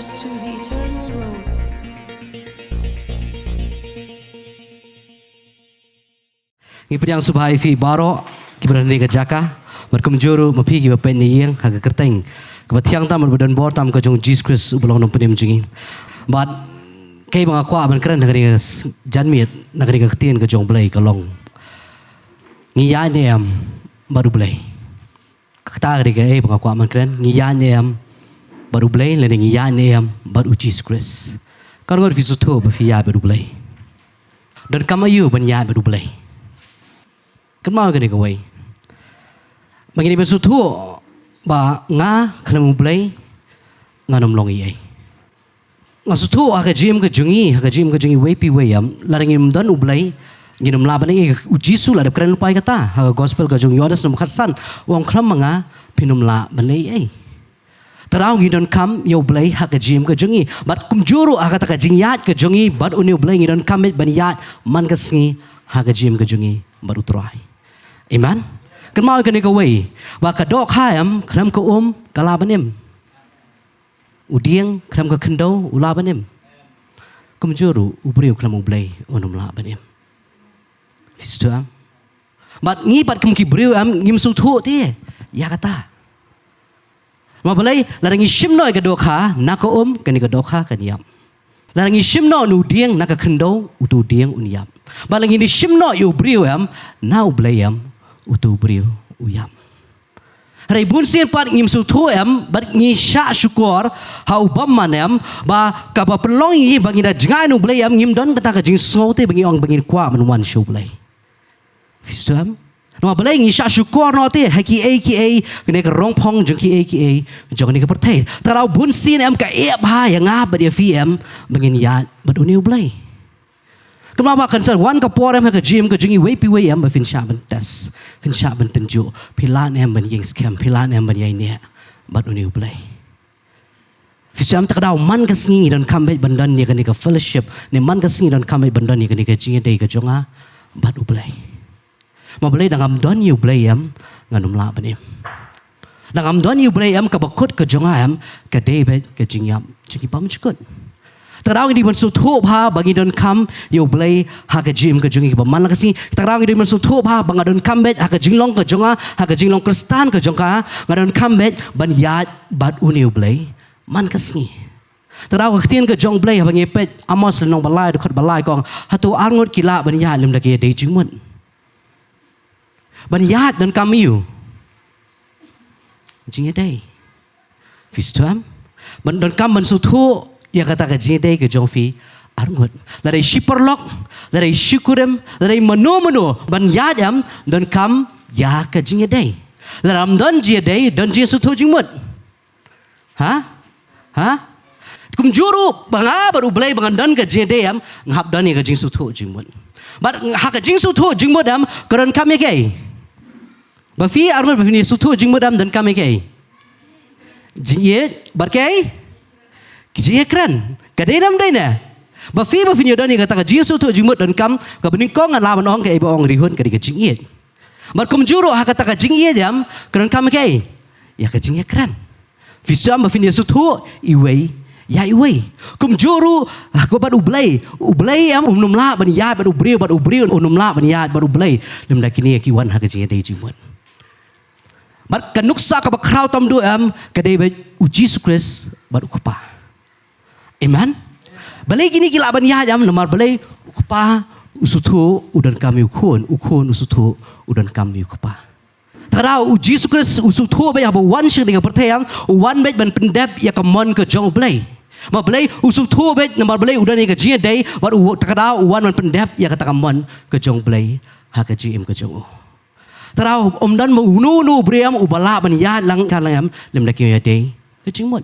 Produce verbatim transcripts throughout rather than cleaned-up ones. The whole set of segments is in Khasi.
To the eternal road. Ngi pdiang sngewbha ïa phi baroh kiba don ha kane ka jaka, bad kumjuh ruh ma phi kiba peit na ïing ha ka kyrteng kaba thiang tam bad ba don bor tam ka jong u Jisu Khrist uba long u nongpynim jong ngi. Bad kaei ba nga kwah ban kren ha kane ka s-, janmiet, na kane ka ktien ka jong U Blei ka long: Ngi ïaid ne em bad U Blei? Kata ka dei kaei ba nga kwah ban kren, ngi ïaid ne em bad U Blei, lane ngi ïaid ne em bad u Jisu Khrist? Katno ngut phi sngewthuh ba phi ïaid bad U Blei? Donkam aïu ban ïaid bad U Blei? Kynmaw ïa kane kawei. Ba ngin ïa sngewthuh ba nga khlem U Blei ngan ym long ei ei. Nga sngewthuh ha ka jingim ka jong ngi, ha ka jingim ka jong ngi iwei pa iwei, em, lada ngim don U Blei, ngin ym lah ban leh ei ei. U Jisu la dep kren lypa ïa kata ha ka gospel ka jong u Ïoannis lynnong khatsan, u ong, khlem ma nga phin ym lah ban leh ei ei. Te ngi donkam ïa U Blei ha ka jingim ka jong ngi. Bad kumjuh ruh ha kata ka jingïaid ka jong ngi bad une U Blei, ngi donkam beit ban ïaid man ka sngi ha ka jingim ka jong ngi bad U Trai. Amen. Kynmaw ïa kane kawei, ba ka dohkha, em, khlem ka um ka lah ban im. U dieng khlem ka khyndew u lah ban im? Kumjuh ruh u briew khlem U Blei un ym lah ban im. Phi sngewthuh, em? Bad ngi pat kum ki briew, em, ngim sngewthuh te ïa kata. Ma balei, lada ngi shim noh ïa ka dohkha, na ka um, kane ka dohkha kan ïap. Lada ngi shim noh na u dieng, na ka khyndew, uto u dieng un ïap. Bad lada ngi shim noh ïa u briew, em, na U Blei, em, uto u briew u ïap. Hynrei bunsien pat ngim sngewthuh, em, bad ngi shah shukor ha u bymman, em, ba kaba pynlong ïa ngi ba ngi da jngai na U Blei, em, ngim don kata ka jingsngew te ba ngi ong ba ngin kwah ban wan sha U Blei. Phi sngewthuh, em? Namar balei ngi shah shukor noh te ha kiei kiei, kane ka rongphong jong kiei kiei jong kane ka pyrthei? Te kata ka daw bunsien, em, ka ïeh bha ïa nga bad ïa phi, em, ba ngin ïaid bad une U Blei. Kumba kan sa wan ka por, em, ha ka jingim ka jong ngi iwei pa iwei, em, ba phin shah ban test, phin shah ban tynjuh, phi lah ne em ban ïeng skhem, phi lah ne em ban ïaineh bad une U Blei. Phi sngewthuh, em? Te kata ka daw man ka sngi ngi donkam beit ban don ïa kane ka fellowship, ne man ka sngi ngi donkam beit ban don ïa kane ka jingïadei ka jong nga bad U Blei. Ma balei, lada ngam don ïa U Blei, em, ngan ym lah ban im. Lada ngam don ïa U Blei, em, kaba kut ka jong nga, em, ka dei beit ka jingïap jong ki bymjukut. Te kata ka daw ngi dei ban sngewthuh bha ba ngi donkam ïa U Blei ha ka jingim ka jong ngi kaba man la ka sngi. Te kata ka daw ngi dei ban sngewthuh bha ba nga donkam beit ha ka jinglong ka jong nga, ha ka jinglong Khristan ka jong nga, nga donkam beit ban ïaid bad une U Blei man ka sngi. Te kata ka daw ka ktien ka jong U Blei haba ngi peit Amos lynnong ba lai, dkhot ba lai, ka ong, hato arngut ki lah ban ïaid lymda ki ïadei jingmut? Ban ïaid donkam aïu? Jingïadei. Phi sngewthuh, em? Ban donkam ban sngewthuh ïa kata ka jingïadei ka jong phi arngut. Lada i shi paralok, lada i shi kurim, lada i mano mano, ban ïaid, em, donkam ïa ka jingïadei. Lada ym don jingïadei, don jingsngewthuh jingmut? Ha? Ha? Kumjuh ruh ba nga bad U Blei ba ngan don ka jingïadei, em, nga hap don ïa ka jingsngewthuh jingmut. Bad ha ka jingsngewthuh jingmut, em, ka donkam ïa kaei? Ba phi arngut ba phin ïasngewthuh jingmut, em, donkam ïa kaei? Jingïeit, bad kaei? Ka jingïakren. Ka dei ne ym dei ne? Ba phi ba phin ïadon ïa kata ka jingsngewthuh jingmut donkam, kaba nyngkong ngan lah ban ong, kaei ba ong Rihun, ka dei ka jingïeit. Bad kumjuh ruh ha kata ka jingïeit, em, ka donkam ïa kaei? Ïa ka jingïakren. Phi sngewthuh, em, ba phin ïasngewthuh iwei ïa iwei. Kumjuh ruh ha kaba bad U Blei, U Blei, em, um nym lah ban ïaid bad u briew, bad u briew um nym lah ban ïaid bad U Blei lymda kine ki wan ha ka jingïadei jingmut. Bad ka nuksa kaba khraw tam duh, em, ka dei beit U Jisu Khrist bad U Kpa. Amen. Balei kine ki lah ban ïaid, em? Namar balei? U Kpa u sngewthuh u donkam ïa u Khun, u Khun u sngewthuh u donkam ïa u Kpa. Te kata ka daw U Jisu Khrist u sngewthuh beit haba u wan sha kane ka pyrthei, em, u wan beit ban pyndep ïa ka mon ka jong U Blei. Ma balei u sngewthuh beit? Namar balei? U don ïa ka jingïadei, bad u, te kata ka daw u wan ban pyndep ïa kata ka mon ka jong U Blei ha ka jingim ka jong u. Te kata ka daw um don ma uno uno u briew, em, uba lah ban ïaid lang ka lang, em, lymda ki ïadei ka jingmut.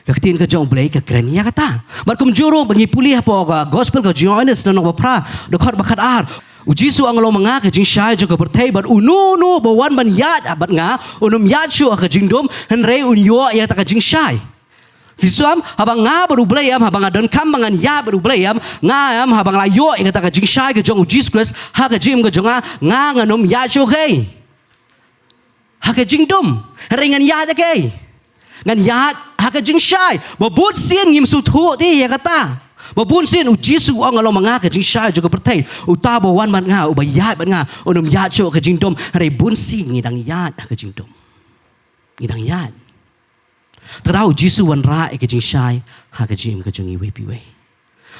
Ka ktien ka jong U Blei ka kren ïa kata. Bad kumjuh ruh ba ngi pule hapoh ka gospel ka jong u Ïoannis lynnong ba phra, dkhot ba khatar, U Jisu u ong, long ma nga ka jingshai jong ka pyrthei, bad uno uno ba wan ban ïaid bad nga un ym ïaid shuh ha ka jingdum, hynrei un ïoh ïa kata ka jingshai. Phi sngewthuh, em? Haba nga bad U Blei, em, haba nga donkam ba ngan ïaid bad U Blei, em, nga, em, haba nga la ïoh ïa kata ka jingshai ka jong U Jisu Khrist ha ka jingim ka jong nga, nga ngan ym ïaid shuh ha kaei? Ha ka jingdum. Hynrei ngan ïaid ha kaei? Ngan ïaid ha ka jingshai. Ba bun sien ngim sngewthuh te ïa kata. Ba bun sien u Jisu u ong, nga long ma nga ka jingshai jong ka pyrthei. Uta ba wan bad nga, uba ïaid bad nga, un ym ïaid shuh ha ka jingdum. Hynrei bun sien ngi dang ïaid ha ka jingdum. Ngi dang ïaid. Te u Jisu u wanrah ïa ka jingshai ha ka jingim ka jong ngi iwei pa iwei.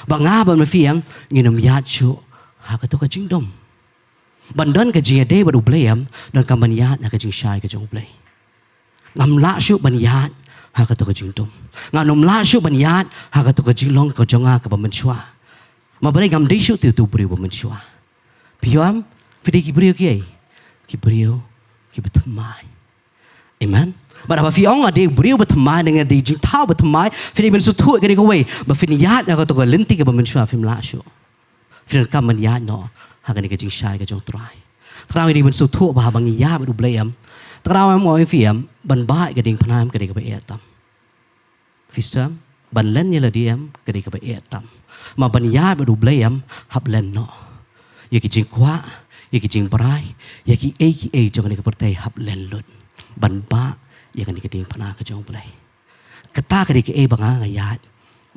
Ba nga bad ma phi em, ngin ym ïaid shuh ha kato ka jingdum. Ban don ka jingïadei bad U Blei em, donkam ban ïaid ha ka jingshai ka jong U Blei. Ngam lah shuh ban ïaid ha kato ka jingdum. Ngam lah shuh ban ïaid ha kato ka jinglong ka jong nga kaba mynshuwa. Ma balei ngam dei shuh te uto u briew ba mynshuwa. Phi ïohi em, phi dei ki briew kiei? Ki briew kiba thymmai. Amen. Bad haba phi ong nga dei briew ba thymmai, nga dei jingthaw ba thymmai, phi dei ban sngewthuh ïa kane kawei, ba phin ïaid ha kato ka lynti kaba mynshuwa phim lah shuh. Phi donkam ban ïaid noh ha kane ka jingshai ka jong U Trai. Te u dei ban sngewthuh ba haba ngi ïaid bad U Blei em, te u em, nga ong ïa phi em, ban bah ïa ka diengphna em ka dei kaba eh tam. Phi sngewthuh em, ban len ïa lade em ka dei kaba eh tam. Ma ban ïaid bad U Blei em, hap len noh ïa ki jingkwah, ïa ki jingbrai, ïa kiei kiei jong kane ka pyrthei hap len lut. Ban bah ïa kane ka diengphna ka jong U Blei. Kata ka dei kaei ba nga nga ïaid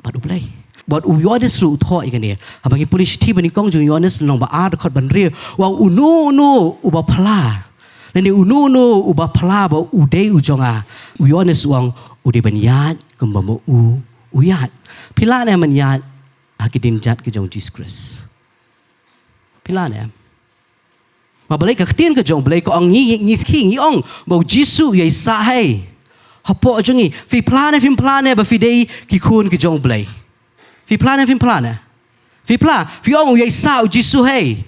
bad U Blei. Bad u Ïoannis ruh u thoh ïa kane. Haba ngi pule shithi ba nyngkong jong u Ïoannis lynnong ba ar dkhot ba hynriew, u ong uno uno uba phla, lane uno uno uba phla ba u dei u jong nga, u Ïoannis u ong u dei ban ïaid kumba ma u u ïaid. Phi lah ne em ban ïaid ha ki dienjat ki jong u Jisu Khrist? Phi lah ne em? Ma balei ka ktien ka jong U Blei ka ong, ngi, ngi, ngi ong ba u Jisu u ïaisah hei hapoh jong ngi. Phi phla ne phim phla ne ba phi dei ki khun ki jong U Blei? Phi phla ne phim phla ne? Phi phla, phi ong u ïaisah u Jisu hei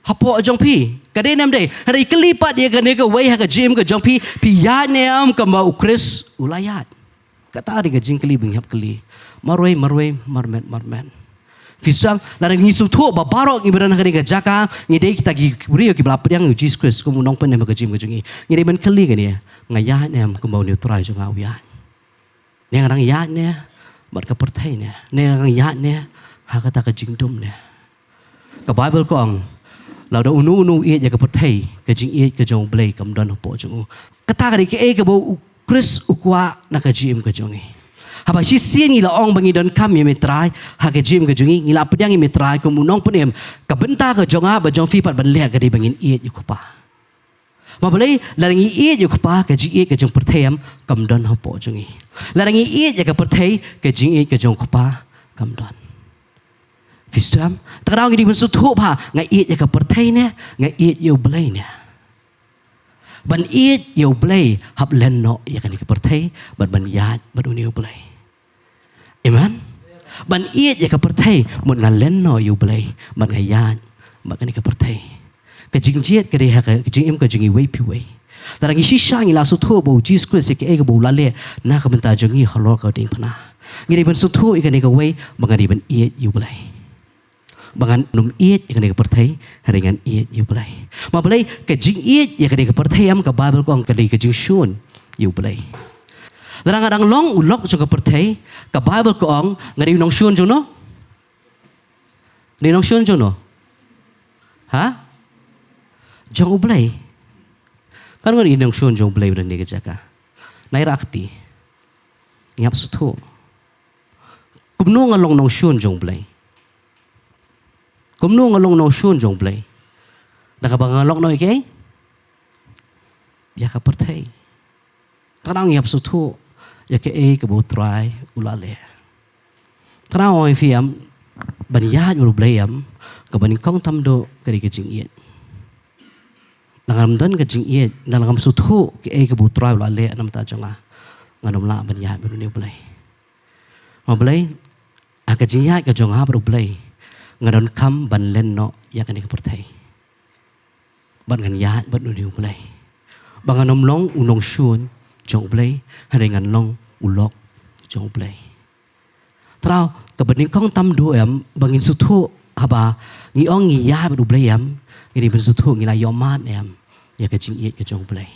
hapoh jong phi. Ka dei ne em dei? Hynrei kylli pat ïa kane kawei ha ka jingim ka jong phi, phi ïaid ne em kumba u Khrist u la ïaid? Kata dei ka jingkylli ba ngi hap kylli marwei marwei, marmet marmet. Phi sngewthuh em, lada ngi sngewthuh ba baroh ngi ba don ha kane ka jaka ngi dei kita ki briew kiba la pdiang ïa u Jisu Khrist kum u nongpynim ha ka jingim ka jong ngi, ngi dei ban kylli kane, nga ïaid ne em kumba une u Trai jong nga u ïaid? Ne nga dang ïaid ne bad ka pyrthei ne? Ne nga dang ïaid ne ha kata ka jingdum ne? Ka Baibl ka ong, lada uno uno u ïeit ïa ka pyrthei, ka jingïeit ka jong U Blei kam don hapoh jong u. Kata ka dei kaei kaba u Khrist u kwah na ka jingim ka jong ngi. Haba shisien ngi la ong ba ngi donkam ïa me Trai ha ka jingim ka jong ngi, ngi la pdiang ïa me Trai kum u nongpynim, ka bynta ka jong nga bad jong phi pat ban leh ka dei ba ngin ïeit ïa u Kpa. Ma balei? Lada ngi ïeit ïa u Kpa, ka jingïeit ka jong pyrthei em kam don hapoh jong ngi. Lada ngi ïeit ïa ka pyrthei, ka jingïeit ka jong u Kpa kam don. Phi sngewthuh em? Te ka daw ngi dei ban sngewthuh ba nga ïeit ïa ka pyrthei ne nga ïeit ïa U Blei ne? Ban ïeit ïa U Blei hap len noh ïa kane ka pyrthei bad ban ïaid bad une U Blei. Amen. Ban ïeit ïa ka pyrthei mut nga len noh ïa U Blei bad nga ïaid bad kane ka pyrthei. Ka jingjied ka dei ha ka jingim ka jong ngi iwei pa iwei. Lada ngi shisha ngi la sngewthuh ba u Jisu Khrist ïa kaei kaba u la leh na ka bynta jong ngi halor ka diengphna, ngi dei ban sngewthuh ïa kane kawei ba nga dei ban ïeit ïa U Blei. Ba ngan ym ïeit ïa kane ka pyrthei, hynrei ngan ïeit ïa U Blei. Ma balei? Ka jingïeit ïa kane ka pyrthei em, ka Baibl ka ong ka dei ka jingshun ïa U Blei. Lada nga dang long u lok jong ka pyrthei, ka Baibl ka ong nga dei u nongshun jong no? Dei u nongshun jong no? Ha? Jong U Blei. Kan nga dei u nongshun jong U Blei ba don ha kane ka jaka? Nai rakti. Ngi hap sngewthuh. Kumno nga long nongshun jong U Blei? Kumno nga long nongshun jong U Blei? Da kaba nga lok noh ïa kaei? Ïa ka pyrthei. Te ka daw ngi hap sngewthuh ïa kaei kaba u Trai u la leh. Te ka daw nga ong ïa phi em, ban ïaid bad U Blei em, kaba nyngkong tam duh ka dei ka jingïeit. Lada ngam don ka jingïeit, lada ngam sngewthuh kaei kaba u Trai u la leh na ka bynta jong nga, ngan ym lah ban ïaid bad une U Blei. Ma balei? Ha ka jingïaid ka jong nga bad U Blei, nga donkam ban len noh ïa kane ka pyrthei. Bad ngan ïaid bad une U Blei. Ba ngan ym long u nongshun jong U Blei, hynrei ngan long u lok jong U Blei. Te ka daw kaba nyngkong tam duh em, ba ngin sngewthuh haba ngi ong ngi ïaid bad U Blei em, ngi dei ban sngewthuh ngi la ïohmad em ïa ka jingïeit ka jong U Blei.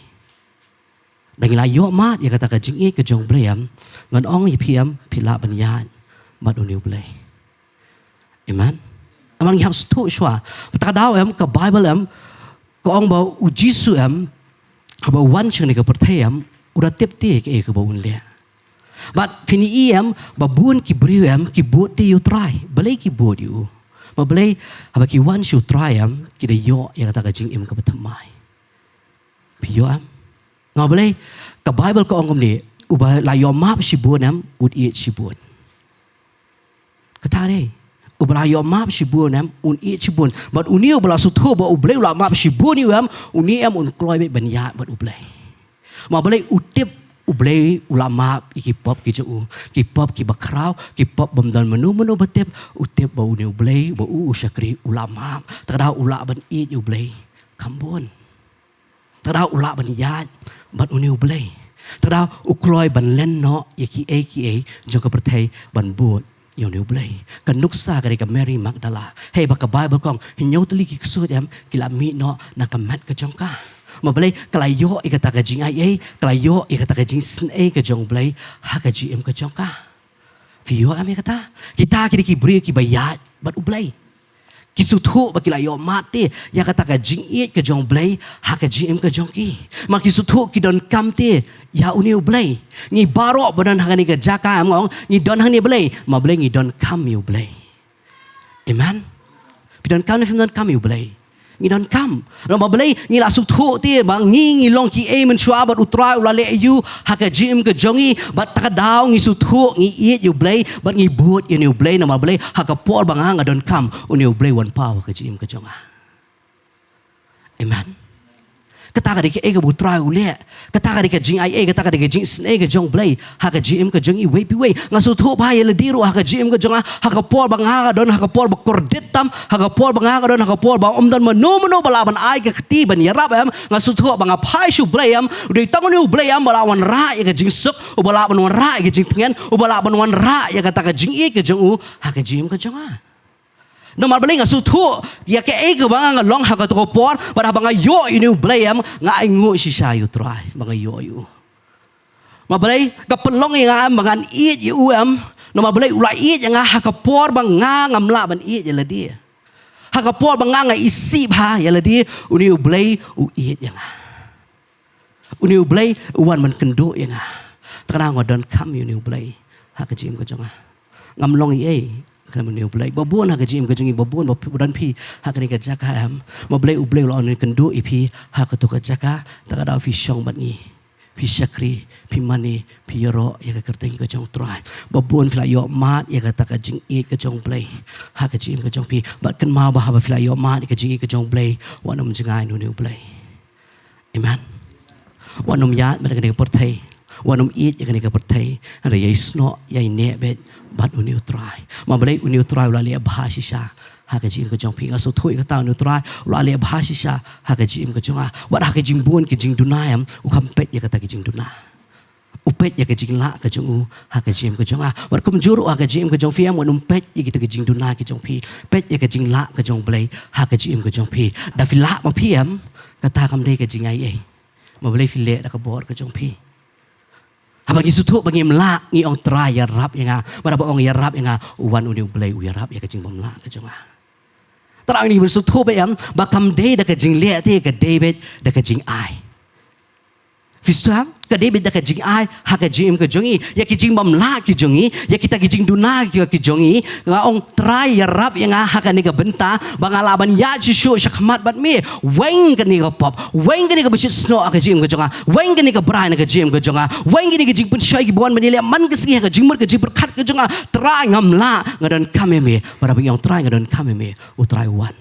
Da ngi la ïohmad ïa kata ka jingïeit ka jong U Blei em, ngan ong ïa phi em, phi lah ban ïaid bad une U Blei. Amen. Namar ngi hap sngewthuh shuwa. Te ka daw em, ka Baibl em ka ong ba u Jisu em, haba u wan sha kane ka pyrthei em, u da tip te kaei kaba un leh. Bad phin ïohi em, ba bun ki briew em, ki bud te ïa u Trai. Balei ki bud ïa u? Ba balei, haba ki wan sha u Trai em, ki da ïoh ïa kata ka jingim kaba thymmai. Phi ïohi em? Nga balei, ka Baibl ka ong kumne, uba la ïoh map shibun em, un ïeit shibun. Kata dei, uba la ïoh map shibun em, un ïeit shibun. Bad une uba la sngewthuh ba U Blei u la map shibun ïa u em, une em un kloi beit ban ïaid bad U Blei. Ma balei u tip U Blei u la map ïa ki pop ki jong u, ki pop kiba khraw, ki pop bym don mano mano ba tip, u tip ba une U Blei, ba u u shakri, u la map. Te ka daw u lah ban ïeit U Blei. Kham bun. Te ka daw u lah ban ïaid bad une U Blei. Te ka daw u kloi ban len noh ïa kiei kiei jong ka pyrthei ban bud ïa une U Blei. Ka nuksa ka dei ka Mary Magdala. Hei ba ka Baibl ka ong, hynñiew tylli ki ksuid em, ki la mih noh na ka met ka jong ka. Ma balei, ka la ïoh ïa kata ka jingaiei, ka la ïoh ïa kata ka jingsnei ka jong U Blei ha ka jingim ka jong ka. Phi ïohi em ïa kata? Kita ki dei ki briew kiba ïaid bad U Blei. Ki sngewthuh ba ki la ïoh map te ïa kata ka jingïeit ka jong U Blei ha ka jingim ka jong ki. Ma ki sngewthuh ki donkam te ïa une U Blei. Ngi baroh ba don ha kane ka jaka, em, nga ong, ngi don hangne balei? Ma balei ngi donkam ïa U Blei. Amen. Phi donkam ne phim donkam ïa U Blei? Ngi donkam. Namar balei? Ngi la sngewthuh te ba ngi, ngi long kiei mynshuwa bad U Trai u la leh ïa u ha ka jingim ka jong ngi, bad te ka daw ngi sngewthuh ngi ïeit ïa U Blei bad ngi bud ïa une U Blei. Namar balei? Ha ka por ba nga nga donkam, une U Blei u wan paw ha ka jingim ka jong nga. Amen. Kata ka dei kaei kaba U Trai u leh. Kata ka dei ka jingaiei, kata ka dei ka jingisnei ka jong U Blei ha ka jingim ka jong iwei pa iwei. Nga sngewthuh ba ïa lade ruh ha ka jingim ka jong nga, ha ka por ba nga nga don ha ka por ba kordit tam, ha ka por ba nga nga don ha ka por ba ym don mano mano ba lah ban ai ka kti ban ïarap, em, nga sngewthuh ba nga phai sha U Blei, em, u dei tang une U Blei, em, ba lah wanrah ïa ka jingsuk, uba lah ban wanrah ïa ka jingtngen, uba lah ban wanrah ïa kata ka jingïeit ka jong u ha ka jingim ka jong nga. Namar balei? Nga sngewthuh ïa kaei kaba nga nga long ha kato ka por, bad haba nga ïoh ïa une U Blei, em, nga ainguh shisha ïa U Trai ba nga ïoh ïa u. Ma balei? Ka pynlong ïa nga, em, ba ngan ïeit ïa u, em. Namar balei? U la ïeit ïa nga ha ka por ba nga ngam lah ban ïeit ïa lade. Ha ka por ba nga nga isih bha ïa lade, une U Blei u ïeit ïa nga. Une U Blei u wan ban kynduh ïa nga. Te ka daw nga donkam ïa une U Blei ha ka jingim ka jong nga. Ngam long ei ei khlem une U Blei. Ba bun ha ka jingim ka jong ngi, ba bun ba don phi ha kane ka jaka, em. Ma balei? U Blei u la wan kynduh ïa phi ha kato ka jaka. Te ka daw phi shong bad ngi, phi shakri, phi mane, phi ïaroh ïa ka kyrteng ka jong U Trai. Ba bun phi la ïoh mad ïa kata ka jingïeit ka jong U Blei ha ka jingim ka jong phi. Bad kynmaw ba haba phi la ïoh mad ïa ka jingïeit ka jong U Blei, wat nym jngai na une U Blei. Amen. Wat nym ïaid bad kane ka pyrthei. Wat nym ïeit ïa kane ka pyrthei. Hynrei ïai snoh, ïai neh beit bad une U Trai. Ma balei? Une U Trai u la leh bha shisha ha ka jingim ka jong phi. Nga sngewthuh ïa kata, une U Trai u la leh bha shisha ha ka jingim ka jong nga. Wat ha ka jingbun ka jingduna, em, u kham peit ïa kata ka jingduna. U peit ïa ka jinglah ka jong u ha ka jingim ka jong nga. Wat kumjuh ruh ha ka jingim ka jong phi, em, wat nym peit ïa kita ki jingduna ki jong phi. Peit ïa ka jinglah ka jong U Blei ha ka jingim ka jong phi. Da phi lah ma phi, em, kata kam dei ka jingaiei. Ma balei? Phi leh da ka bor ka jong phi. Haba ngi sngewthuh ba ngim lah, ngi ong, Trai, ïarap ïa nga. Bad haba ong ïarap ïa nga, u wan une U Blei u ïarap ïa ka jingbymlah ka jong nga. Te ngi sngewthuh beit, em, ba kam dei da ka jingleh te, ka dei beit da ka jingai. Phi sngewthuh, em? Ka dei beit da ka jingai ha ka jingim ka jong ngi. Ïa ki jingbymlah ki jong ngi, ïa kita ki jingduna ki, ki jong ngi, nga ong, Trai, ïarap ïa nga ha kane ka bynta ba nga lah ban ïaid shuh shuh shakhmat bad me. Weng kane ka pop, weng kane kaba shit snoh ha ka jingim ka jong nga, weng kane ka brai na ka jingim ka jong nga, weng kine ki jingpynshoi kiba wan ban ïaleh man ka sngi ha ka jingmut ka jingpyrkhat ka jong nga. Trai, ngam lah, nga donkam ïa me. Bad haba ngi ong, Trai, nga donkam ïa me, U Trai u wan.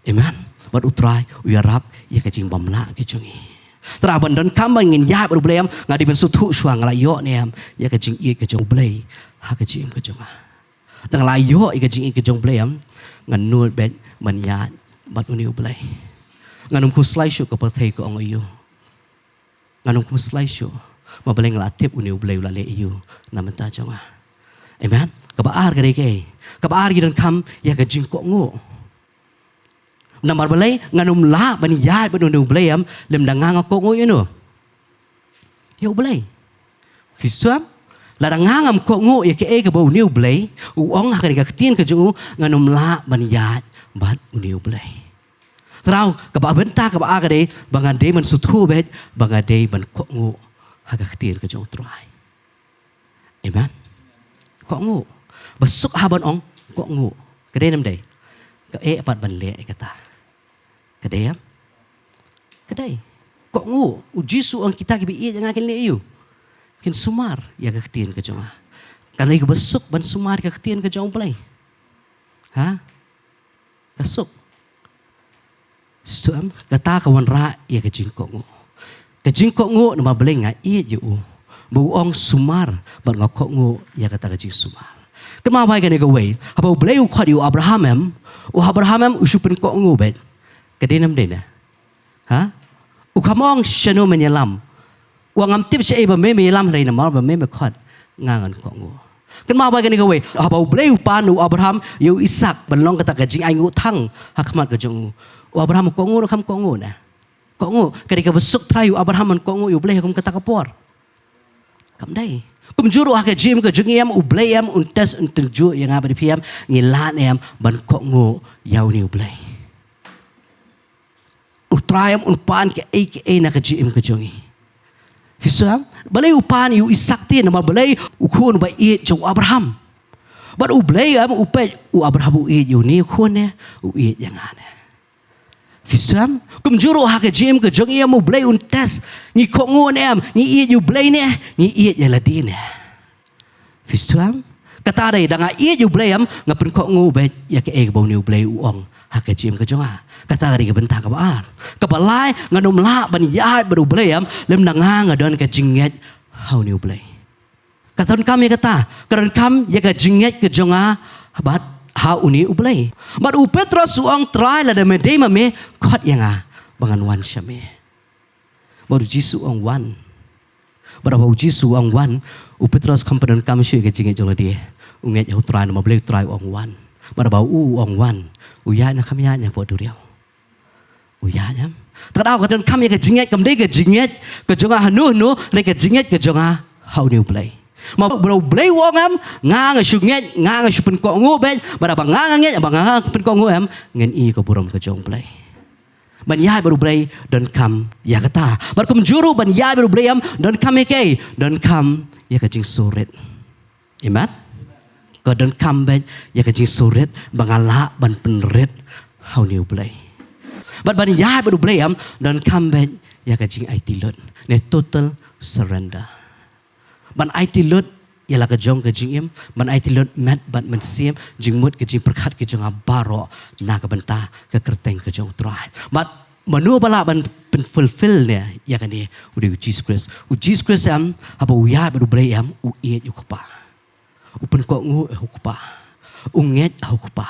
Amen. Bad U Trai u ïarap ïa ka jingbymlah ka jong ngi. Te haba ngi donkam ba ngin ïaid bad U Blei, em, nga dei ban sngewthuh shuwa nga la ïoh ne em ïa ka jingïeit ka jong U Blei ha ka jingim ka jong nga. Te nga la ïoh ïa ka jingïeit ka jong U Blei, em, ngan nud beit ban ïaid bad une U Blei. Ngan ym khuslai shuh ka pyrthei ka ong aïu. Ngan ym khuslai shuh. Ma balei? Nga la tip une U Blei u la leh aïu na bynta jong nga. Amen. Kaba ar ka dei kaei? Kaba ar, ngi donkam ïa ka jingkohnguh. Namar balei? Ngan ym lah ban ïaid bad une U Blei, em, lymda nga nga kohnguh ïa uno, ïa U Blei. Phi sngewthuh, em? Lada nga ngam kohnguh ïa kaei kaba une U Blei u ong ha kane ka ktien ka jong u, ngan ym lah ban ïaid bad une U Blei. Te kaba bynta kaba ar ka dei ba nga dei ban sngewthuh beit ba nga dei ban kohnguh ha ka ktien ka jong U Trai. Kohnguh. Ba suk ha ban ong kohnguh. Ka dei ne ym dei? Ka eh pat ban leh ïa kata. Ka dei em? Ka dei. Kohnguh. U Jisu u ong kita kiba ïeit ïa nga kin leh aïu? Kin sumar ïa ka ktien ka jong nga. Ka dei kaba suk ban sumar ïa ka ktien ka jong U Blei. Ha? Ka suk. Sdang, kata ka wanrah ïa ka jingkohnguh. Ka jingkohnguh namar balei? Nga ïeit ïa u. Ba u ong sumar bad nga kohnguh ïa kata ka jingsumar. Kynmaw bha ïa kane kawei. Haba U Blei u khot ïa u Abraham em, u Abraham em u shu pynkohnguh beit. Ka dei ne ym dei ne? Ha? U kham ong shano men ïalam. U ong ngam tip shaei ba me me ïalam, hynrei namar ba me me khot nga ngan kohnguh. Kynmaw bha ïa kane kawei. Haba U Blei u pan u Abraham ïa u Isaak ban long kata ka jingainguh thang ha khmat ka jong u, u Abraham u kohnguh ne kham kohnguh ne? Kohnguh. Ka dei kaba suk trai ïa u Abraham ban kohnguh ïa U Blei ha kum kata ka por? Kam dei. Kumjuh ruh ha ka jingim ka jong ngi em, U Blei em un test, un tynjuh ïa nga bad ïa phi em, ngi lah ne em ban kohnguh ïa une U Blei. U Trai em un pan kaei kaei na ka jingim ka jong ngi. Phi sngewthuh? Balei u pan ïa u Isaak te? Namar balei? U khun ba ïeit jong u Abraham. Bad U Blei em u peit, u Abraham u ïeit ïa une u khun ne, u ïeit ïa nga ne? Phi sngewthuh? Kumjuh ruh ha ka jingim ka jong ngi em, U Blei un test. Ngi kohnguh ne em? Ngi ïeit ïa U Blei ne ngi ïeit ïa lade ne? Phi sngewthuh? Kata dei, da nga ïeit ïa U Blei em, nga pynkohnguh beit ïa kaei kaba une U Blei u ong ha ka jingim ka jong nga. Kata ka dei ka bynta kaba ar. Kaba lai, ngan ym lah ban ïaid bad U Blei em lymda nga nga don ka jingngeit ha une U Blei. Ka donkam ïa kata, ka donkam ïa ka jingngeit ka jong nga bad ha une U Blei. Bad u Petros u ong, Trai, lada me dei ma me, khot ïa nga ba ngan wan sha me. Bad u Jisu u ong, wan. Bad haba u Jisu u ong, wan, u Petros kham pyndonkam shuh ïa ka jingngeit jong lade. U ngeit ha u Trai namar balei? U Trai u ong, wan. Bad haba u u ong, wan, u ïaid ne kham ïaid ne hapoh duriaw? U ïaid em. Te ka daw ka donkam ïa ka jingngeit, kam dei ka jingngeit ka jong nga hano hano, hynrei ka jingngeit ka jong nga ha une U Blei. Ma ba U Blei u ong em, nga nga shu ngeit, nga nga shu pynkohnguh beit, bad haba nga nga ngeit, haba nga nga pynkohnguh em, ngan ïohi ïa ka burom ka jong U Blei. Ban ïaid bad U Blei donkam ïa kata. Bad kumjuh ruh ban ïaid bad U Blei em donkam ïa kaei? Donkam ïa ka jingsngewrit. Amen. Ka donkam beit ïa ka jingsngewrit ba nga lah ban pynrit ha une U Blei. Bad ban ïaid bad U Blei em donkam beit ïa ka jingaiti lut. Ne total surrender. Ban aiti lut ïa la ka jong ka jingim, ban aiti lut met bad mynsiem, jingmut, ka jingpyrkhat ka jong nga baroh na ka bynta ka kyrteng ka jong U Trai. Bad mano ba lah ban pynfulfill ne ïa kane? U dei u Jisu Khrist. U Jisu Khrist em, haba u ïaid bad U Blei em, u ïeit ïa u Kpa. U pynkohnguh ha u Kpa. U ngeit ha u Kpa.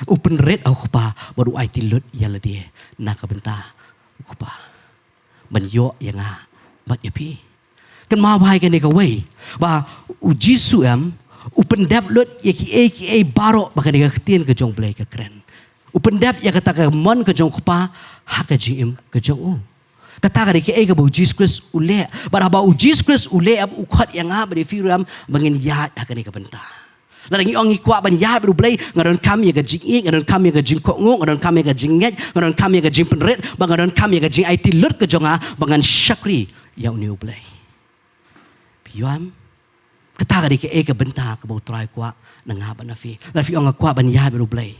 U pynrit ha u Kpa bad u aiti lut ïa lade na ka bynta u Kpa. Ban ïoh ïa nga bad ïa phi. Kynmaw bha ïa kane kawei, ba u Jisu em, u pyndep lut ïa kiei kiei baroh ba kane ka ktien ka jong U Blei ka kren. U pyndep ïa kata ka mon ka jong u Kpa ha ka jingim ka jong u. Kata ka dei kaei kaba u Jisu Khrist u leh. Bad haba u Jisu Khrist u leh em, u khot ïa nga bad ïa phi ruh em ba ngin ïaid ha kane ka bynta. Lada ngi ong ngi kwah ban ïaid bad U Blei, nga donkam ïa ka jingïeit, nga donkam ïa ka jingkohnguh, nga donkam ïa ka jingngeit, nga donkam ïa ka jingpynrit, bad nga donkam ïa ka jingaiti lut ka jong nga ba ngan shakri ïa une U Blei. Phi ïohi em? Kata ka dei kaei ka bynta kaba U Trai u kwah na nga bad na phi. Lada phi ong nga kwah ban ïaid bad U Blei,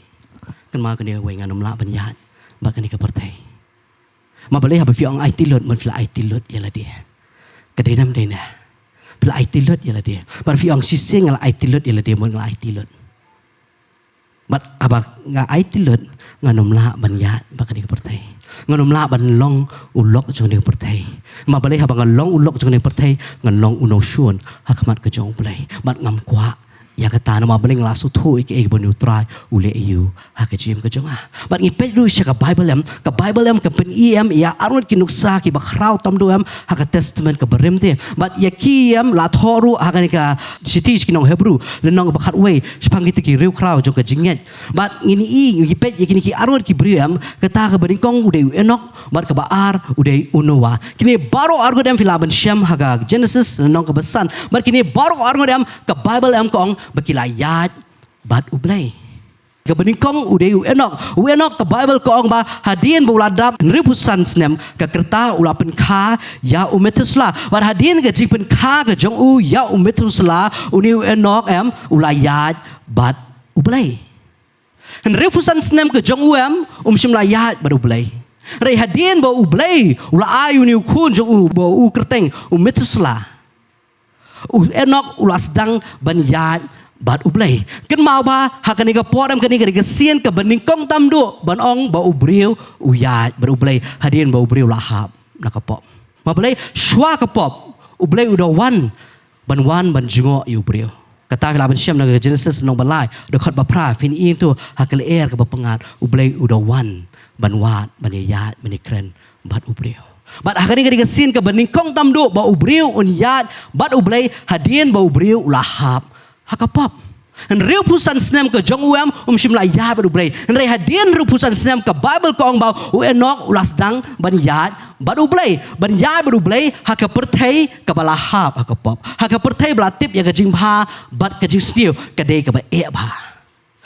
kynmaw kane kawei, ngan ym lah ban ïaid bad kane ka pyrthei. Ma balei? Haba phi ong aiti lut, mut phi la aiti lut ïa lade. Ka dei ne ym dei ne? Phi la aiti lut ïa lade. Bad phi ong shisien nga la aiti lut ïa lade, mut nga la aiti lut. Bad haba nga aiti lut, ngan ym lah ban ïaid bad kane ka pyrthei. Ngan ym lah ban long u lok jong kane ka pyrthei. Ma balei? Haba nga long u lok jong kane ka pyrthei, ngan long u nongshun ha khmat ka jong U Blei. Bad ngam kwah ïa kata, namar balei? Nga la sngewthuh ïa kaei kaba une U Trai u leh ïa u ha ka jingim ka jong nga. Bad ngi peit ruh sha ka Baibl em, ka Baibl em ka pyni em ïa arngut ki nuksa kiba khraw tam duh em ha ka Testament kaba rim te. Bad ïa ki em la thoh ruh ha kane ka shithi sha ki nong Hebru, lynnong ba khatwei, shaphang kita ki riewkhraw jong ka jingngeit. Bad ngin ïohi, ngi peit ïa kine ki arngut ki briew em, kata kaba nyngkong u dei u Enok, bad kaba ar u dei u Noah. Kine baroh arngut em phi lah ban shem ha ka Genesis lynnong kaba san. Bad kine baroh arngut em, ka Baibl em ka ong ba ki la ïaid bad U Blei. Kaba nyngkong u dei u Enok. U Enok ka Baibl ka ong ba hadien ba u la dap hynriewphew san snem, ka kyrta u la pynkha ïa u Methuselah. Bad hadien ka jingpynkha ka jong u ïa u Methuselah, une u Enok em, u la ïaid bad U Blei. Hynriewphew san snem ka jong u em, um shym la ïaid bad U Blei. Hynrei hadien ba U Blei u la ai une u khun jong u ba u kyrteng u Methuselah, u Enok u la sdang ban ïaid bad U Blei. Kynmaw ba ha kane ka por em, kane ka dei ka sien kaba nyngkong tam duh ban ong ba u briew u ïaid bad U Blei, hadien ba u briew u la hap na ka pop. Ma balei? Shuwa ka pop U Blei u da wan ban wan ban jngoh ïa u briew. Kata phi lah ban shem na ka Genesis lynnong ba lai, dkhot ba phra, phin ïohi to ha ka lyer kaba pyngngad, U Blei u da wan ban wad, ban ïaid, ban ïakren bad u briew. Bad ha kane ka dei ka sien kaba nyngkong tam duh ba u briew un ïaid bad U Blei, hadien ba u briew u la hap ha ka pop. Hynriewphew san snem ka jong u em, um shym la ïaid bad U Blei. Hynrei hadien hynriewphew san snem, ka Baibl ka ong ba u Enok u la sdang ban ïaid bad U Blei. Ban ïaid bad U Blei ha ka pyrthei kaba la hap ha ka pop, ha ka pyrthei ba la tip ïa ka jingbha bad ka jingsniew, ka dei kaba eh bha.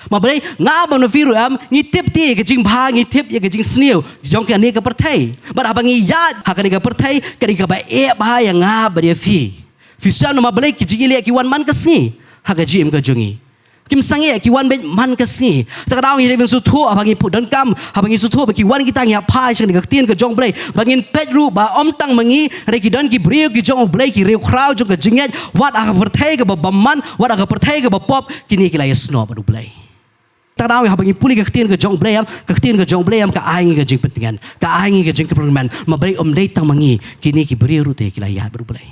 Ma balei? Nga bad phi ruh em, ngi tip te ïa ka jingbha, ngi tip ïa ka jingsniew jong kane ka pyrthei. Bad haba ngi ïaid ha kane ka pyrthei, ka dei kaba eh bha ïa nga bad ïa phi. Phi sngewthuh namar balei ki jingïaleh ki wan man ka sngi ha ka jingim ka jong ngi? Kim sangeh, ki wan beit man ka sngi. Te ka daw ngi dei ban sngewthuh, haba ngi put donkam, haba ngi sngewthuh ba ki wan kita, ngi ap phai sha kane ka ktien ka jong U Blei, ba ngin peit ruh ba ym tang ma ngi, hynrei ki don ki briew ki jong U Blei, ki riewkhraw jong ka jingngeit, wat ha ka pyrthei kaba bymman, wat ha ka pyrthei kaba pop, kine ki la ïasnoh bad U Blei. Te ka daw ngi, haba ngi pule ka ktien ka jong U Blei em, ka ktien ka jong U Blei em, ka ai ngi ka jingpyntngen, ka ai ngi ka jingkyrmen. Ma balei? Ym dei tang ma ngi, kine ki briew ruh te ki la ïaid bad U Blei.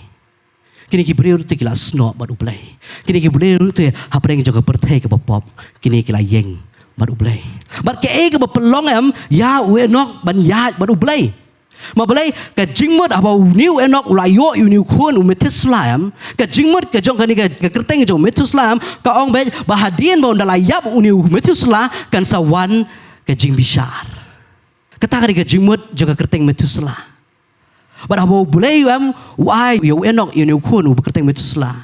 Kine ki briew ruh te ki la snoh bad U Blei. Kine ki briew ruh te hapdeng jong ka pyrthei kaba pop, kine ki la ïeng bad U Blei. Bad kaei kaba pynlong em ïa u Enok ban ïaid bad U Blei? Ma balei? Ka jingmut haba une u Enok u la ïoh ïa une u khun u Methuselah em, ka jingmut ka jong kane ka, ka kyrteng jong u Methuselah em, ka ong beit ba hadien ba un da la ïap une u Methuselah, kan sa wan ka jingbishar. Kata ka dei ka jingmut jong ka kyrteng Methuselah. Bad haba U Blei u em, u ai ïa u Enok ïa une u khun uba kyrteng Methuselah,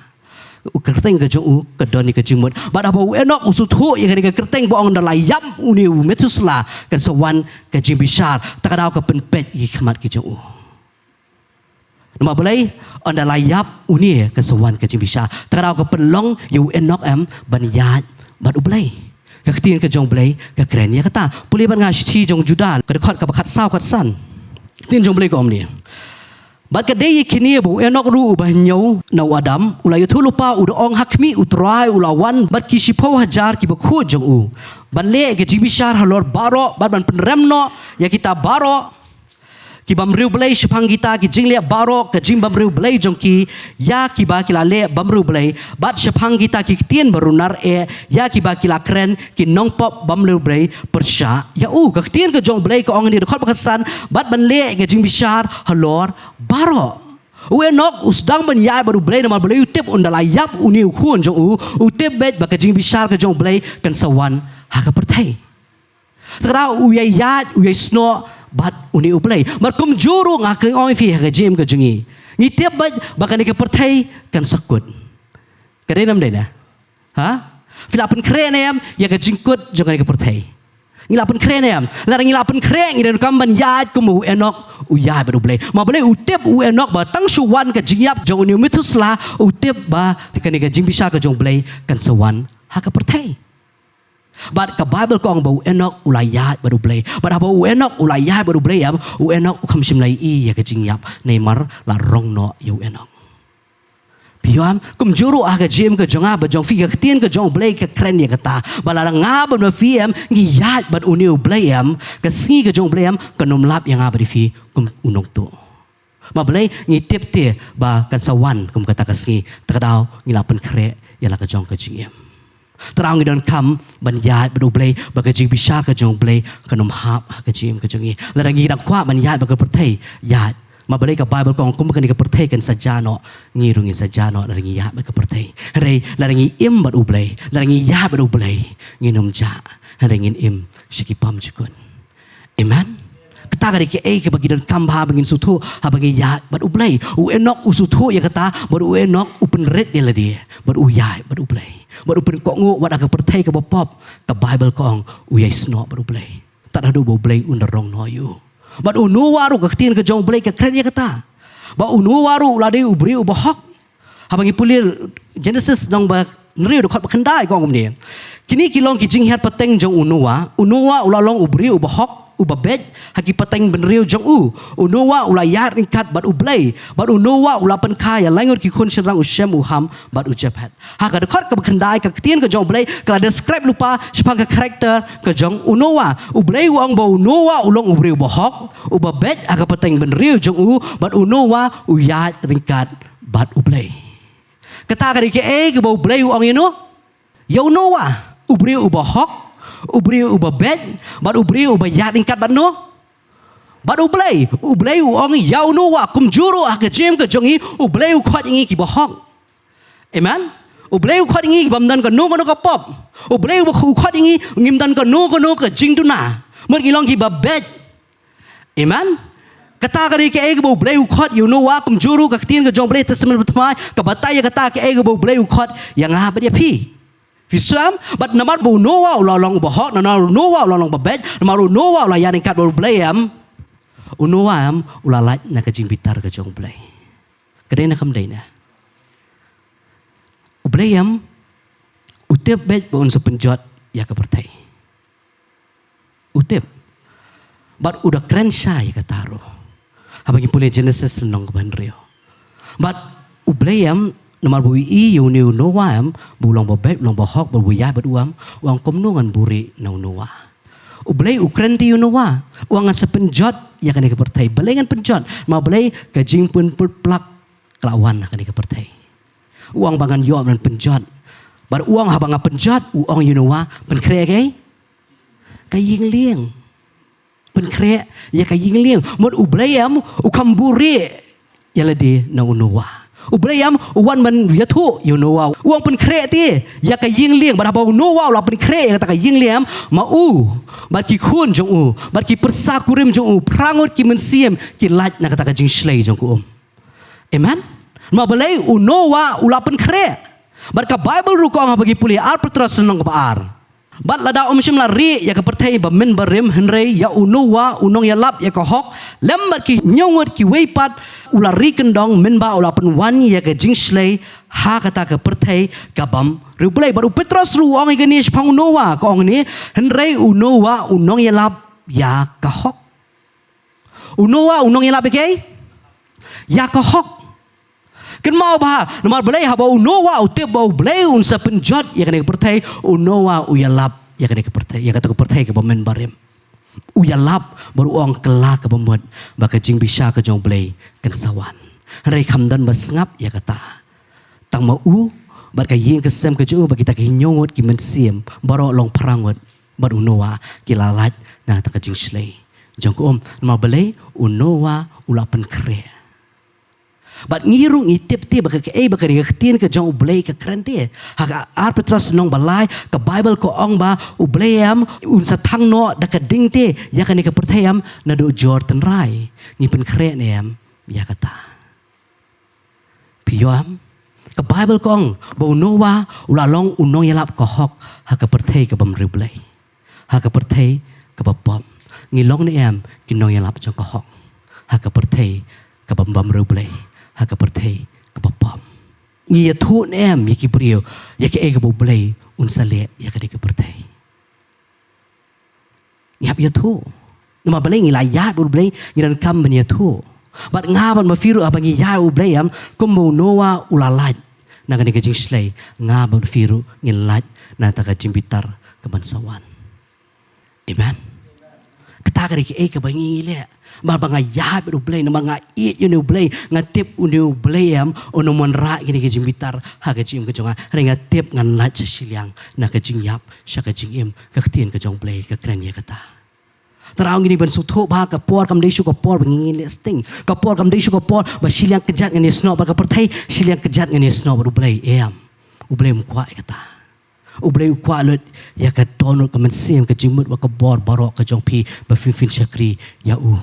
u kyrteng ka jong u ka don ïa ka jingmut. Bad haba u Enok u sngewthuh ïa kane ka kyrteng ba ong da la ïap une u Methuselah, kan sa wan ka jingbishar, te ka daw ka pynpeit ïa ki khmat ki jong u. Namar balei? Ynda la ïap une, kan sa wan ka jingbishar. Te ka daw ka pynlong ïa u Enok em ban ïaid bad U Blei. Ka ktien ka jong U Blei ka kren ïa kata. Pule bad nga shithi jong u Juda, ka dkhot kaba khatsaw khatsan. Ktien jong U Blei ka ong kumne: Bad ka dei ïa kine ba u Enok ruh uba hynñiew na u Adam, u la ïathuhlypa, u da ong, ha khmih, U Trai u la wan bad ki shiphew hajar ki bakhuid jong u, ban leh ka jingbishar halor baroh, bad ban pynrem noh ïa kita baroh ki bym riewblei shaphang kita ki jingleh baroh ka jingbymriewblei jong ki, ïa kiba ki la leh bymriewblei, bad shaphang kita ki ktien ba runar eh, ïa kiba ki la kren ki nongpop bymriewblei pyrshah ïa u. Ka ktien ka jong U Blei ka ong hangne, dkhot ba khatsan, bad ban leh ka jingbishar halor baroh. U Enok u sdang ban ïaid bad U Blei namar balei? U tip ynda la ïap une u khun jong u, u tip beit ba ka jingbishar ka jong U Blei kan sa wan ha ka pyrthei. Te ka daw u ïai ïaid, u ïai snoh bad une U Blei. Bad kumjuh ruh nga kwah ong ïa phi ha ka jingim ka jong ngi, ngi tip beit ba kane ka pyrthei kan sa kut. Ka dei ne ym dei ne? Ha? Phi la pynkhreh ne em ïa ka jingkut jong kane ka pyrthei? Ngi la pynkhreh ne em? Lada ngi la pynkhreh, ngi donkam ban ïaid kum u Enok u ïaid bad U Blei. Ma balei? U tip u Enok ba tang shu wan ka jingïap jong une u Methuselah, u tip ba kane ka jingbishar ka jong U Blei kan sa wan ha ka pyrthei. Bad ka Baibl ka ong ba u Enok u la ïaid bad U Blei. Bad haba u Enok u la ïaid bad U Blei em, u Enok u kham shym la ïohi ïa ka jingïap, namar la rong noh ïa u Enok. Phi ïohi em, kumjuh ruh ha ka jingim ka jong nga bad jong phi, ka ktien ka jong U Blei ka kren ïa kata, ba lada nga bad phi em ngi ïaid bad une U Blei em, ka sngi ka jong U Blei em kan ym lap ïa nga bad ïa phi kum u nongtuh. Ma balei? Ngi tip te ba kan sa wan kum kata ka sngi, te ka daw ngi la pynkhreh ïa la ka jong ka jingim. Te ka daw ngi donkam ban ïaid bad U Blei ba ka jingbishar ka jong U Blei kan ym hap ha ka jingim ka jong ngi. Lada ngi dang kwah ban ïaid bad ka pyrthei, ïaid. Ma balei? Ka Baibl ka ong kumba kane ka pyrthei kan sa jah noh, ngi ruh ngin sa jah noh lada ngi ïaid bad ka pyrthei. Hynrei lada ngi im bad U Blei, lada ngi ïaid bad U Blei, ngin ym jah, hynrei ngin im sha ki bymjukut. Amen. Kata ka dei kaei kaba ngi donkam ba ngin sngewthuh haba ngi ïaid bad U Blei. U Enok u sngewthuh ïa kata, bad u Enok u pynrit ïa lade. Bad u ïaid bad U Blei, bad u pynkohnguh wat ha ka pyrthei kaba pop, ka Baibl ka ong u ïai snoh bad U Blei. Tad haduh ba U Blei un da rong noh ïa u. Bad u Noah ruh, ka ktien ka jong U Blei ka kren ïa kata. Bad u Noah ruh u la dei u briew uba hok. Haba ngi pule Genesis lynnong ba hynriew, dkhot ba khyndai, ka ong kumne: Kine ki long ki jinghiar pateng jong u Noah. U Noah u la long u briew uba hok, uba beit ha ki pateng bynriew jong u. U Noah u la ïaid ryngkat bad U Blei, bad u Noah u la pynkha ïa lai ngut ki khun shynrang, u Shem, u Ham bad u Japheth. Ha ka dkhot kaba khyndai, ka ktien ka jong U Blei ka la describe lypa shaphang ka character ka jong u Noah. U Blei u ong ba u Noah u long u briew uba hok, uba beit ha ka pateng bynriew jong u, bad u Noah u ïaid ryngkat bad U Blei. Kata ka dei kaei kaba U Blei u ong ïa u Noah. Ïa u Noah, u briew uba hok, u briew uba beit, bad u briew uba ïaid ryngkat bad u Noah, bad U Blei. U Blei u ong ïa u Noah, kumjuh ruh ha ka jingim ka jong ngi, U Blei u khot ïa ngi kiba hok. Amen. U Blei u khot ïa ngi bym don kano kano ka pop. U Blei u khot ïa ngi ngim don kano kano ka jingduna. Mut ngi long kiba beit. Amen. Kata ka dei kaei kaba U Blei u khot ïa u Noah, kumjuh ruh ka ktien ka jong U Blei, Testament Bathymmai, ka batai ïa kata kaei kaba U Blei u khot ïa nga bad ïa phi. Phi sngew? Bad namar ba u Noah u la long uba hok, namar u Noah u la long uba beit, namar u Noah u la ïaid ryngkat bad U Blei em, u Noah em u la lait na ka jingbitar ka jong U Blei. Ka dei ne kam dei ne? U Blei em u tip beit ba un sa pynjot ïa ka pyrthei. U tip. Bad u da kren shai ïa kata ruh. Haba ngi pule Genesis lynnong kaba hynriew. Bad U Blei em, namar ba u ïohi ïa une u Noah em ba u long ba beit, u long ba hok, bad u ïaid bad u em, u ong kumno ngan buhrieh na u Noah. U Blei u kren te ïa u Noah, u ong ngan sa pynjot ïa kane ka pyrthei. Balei ngan pynjot? Namar balei? Ka jingpynput plak ka la wan ha kane ka pyrthei. U ong ba ngan ïoh ban pynjot. Bad u ong haba nga pynjot, u ong ïa u Noah, pynkhreh ïa ka, ka ïing lieng. Pynkhreh ïa ka ïing lieng. Mut U Blei em u kam buhrieh ïa lade na u Noah. U Blei em u wan ban ïathuh ïa u Noah, u ong pynkhreh te ïa ka ïing lieng. Bad haba u Noah u la pynkhreh ïa kata ka ïing lieng em, ma u bad ki khun jong u bad ki pyrsa kurim jong u, phra ngut ki mynsiem, ki lait na kata ka jingshlei jong ka um. Amen. Namar balei? U Noah u la pynkhreh. Bad ka Baibl ruh ka ong, haba ngi pule Ar Petros lynnong kaba ar: Bad lada um shym la rieh ïa ka pyrthei ba mynbarim, hynrei ïa u Noah u nongïalap ïa ka hok, lem bad ki hynñiew ngut kiwei pat, u la ri kyndong mynba u la pynwan ïa ka jingshlei ha kata ka pyrthei ka bym riewblei. Bad u Petros ruh u ong ïa kane shaphang u Noah, ka ong ne: Hynrei u Noah u nongïalap ïa ka hok. U Noah u nongïalap ïa kaei? Ïa ka hok. Kynmaw bha, namar balei? Haba u Noah u tip ba U Blei un sa pynjot ïa kane ka pyrthei, u Noah u ïalap ïa kane ka pyrthei, ïa kata ka pyrthei kaba mynbarim. U ïalap bad u ong, kylla kaba mut ba ka jingbishar ka jong U Blei kan sa wan. Hynrei kam don ba sngap ïa kata. Tang ma u bad ka ïing ka sem ka jong u bad kita ki hynñiew ngut ki mynsiem, baroh long phra ngut, bad u Noah, ki la lait na kata ka jingshlei jong ka um. Namar balei? U Noah u la pynkhreh. Bad ngi ruh ngi tip te ba kaei ba ka ktien ka jong U Blei ka kren te. Ha ka Ar Petros lynnong ba lai, ka Baibl ka ong ba U Blei em un sa thang noh da ka ding te ïa kane ka pyrthei em naduh jor tynrai. Ngi pynkhreh ne em ïa kata? Phi ïohi em? Ka Baibl ka ong ba u Noah u la long u nongïalap ka hok ha ka pyrthei ka bym riewblei, ha ka pyrthei kaba pop. Ngi long ne em ki nongïalap jong ka hok ha ka pyrthei ka bym, bym riewblei, ha ka pyrthei kaba pop? Ngi ïathuh ne em ïa ki briew ïa kaei kaba U Blei un sa leh ïa kane ka pyrthei? Ngi hap ïathuh. Namar balei? Ngi la ïaid bad U Blei, ngi donkam ban ïathuh. Bad nga bad ma phi ruh, haba ngi ïaid bad U Blei em, kumba u Noah u la lait na kane ka jingshlei, nga bad phi ruh ngin lait na kata ka jingbitar ka ban sa wan. Amen. Kata ka dei kaei kaba ngi ngi leh. Namar ba nga ïaid bad U Blei, namar nga ïeit ïa une U Blei, nga tip une U Blei em un ym wanrah ïa kane ka jingbitar ha ka jingim ka jong nga. Hynrei nga tip ngan lait sha shiliang na ka jingïap sha ka jingim. Ka ktien ka jong U Blei ka kren ïa kata. Tang ngi dei ban sngewthuh ba ka por kam dei shuh ka por ba ngi ngin leh sting. Ka por kam dei shuh ka por ba shiliang kjat ngin ïasnoh bad ka pyrthei, shiliang kjat ngin ïasnoh bad U Blei. Em. U Blei um kwah ïa kata. U Blei u kwah lut ïa ka dohnud, ka mynsiem, ka jingmut bad ka bor baroh ka jong phi ba phin, phin shakri ïa u.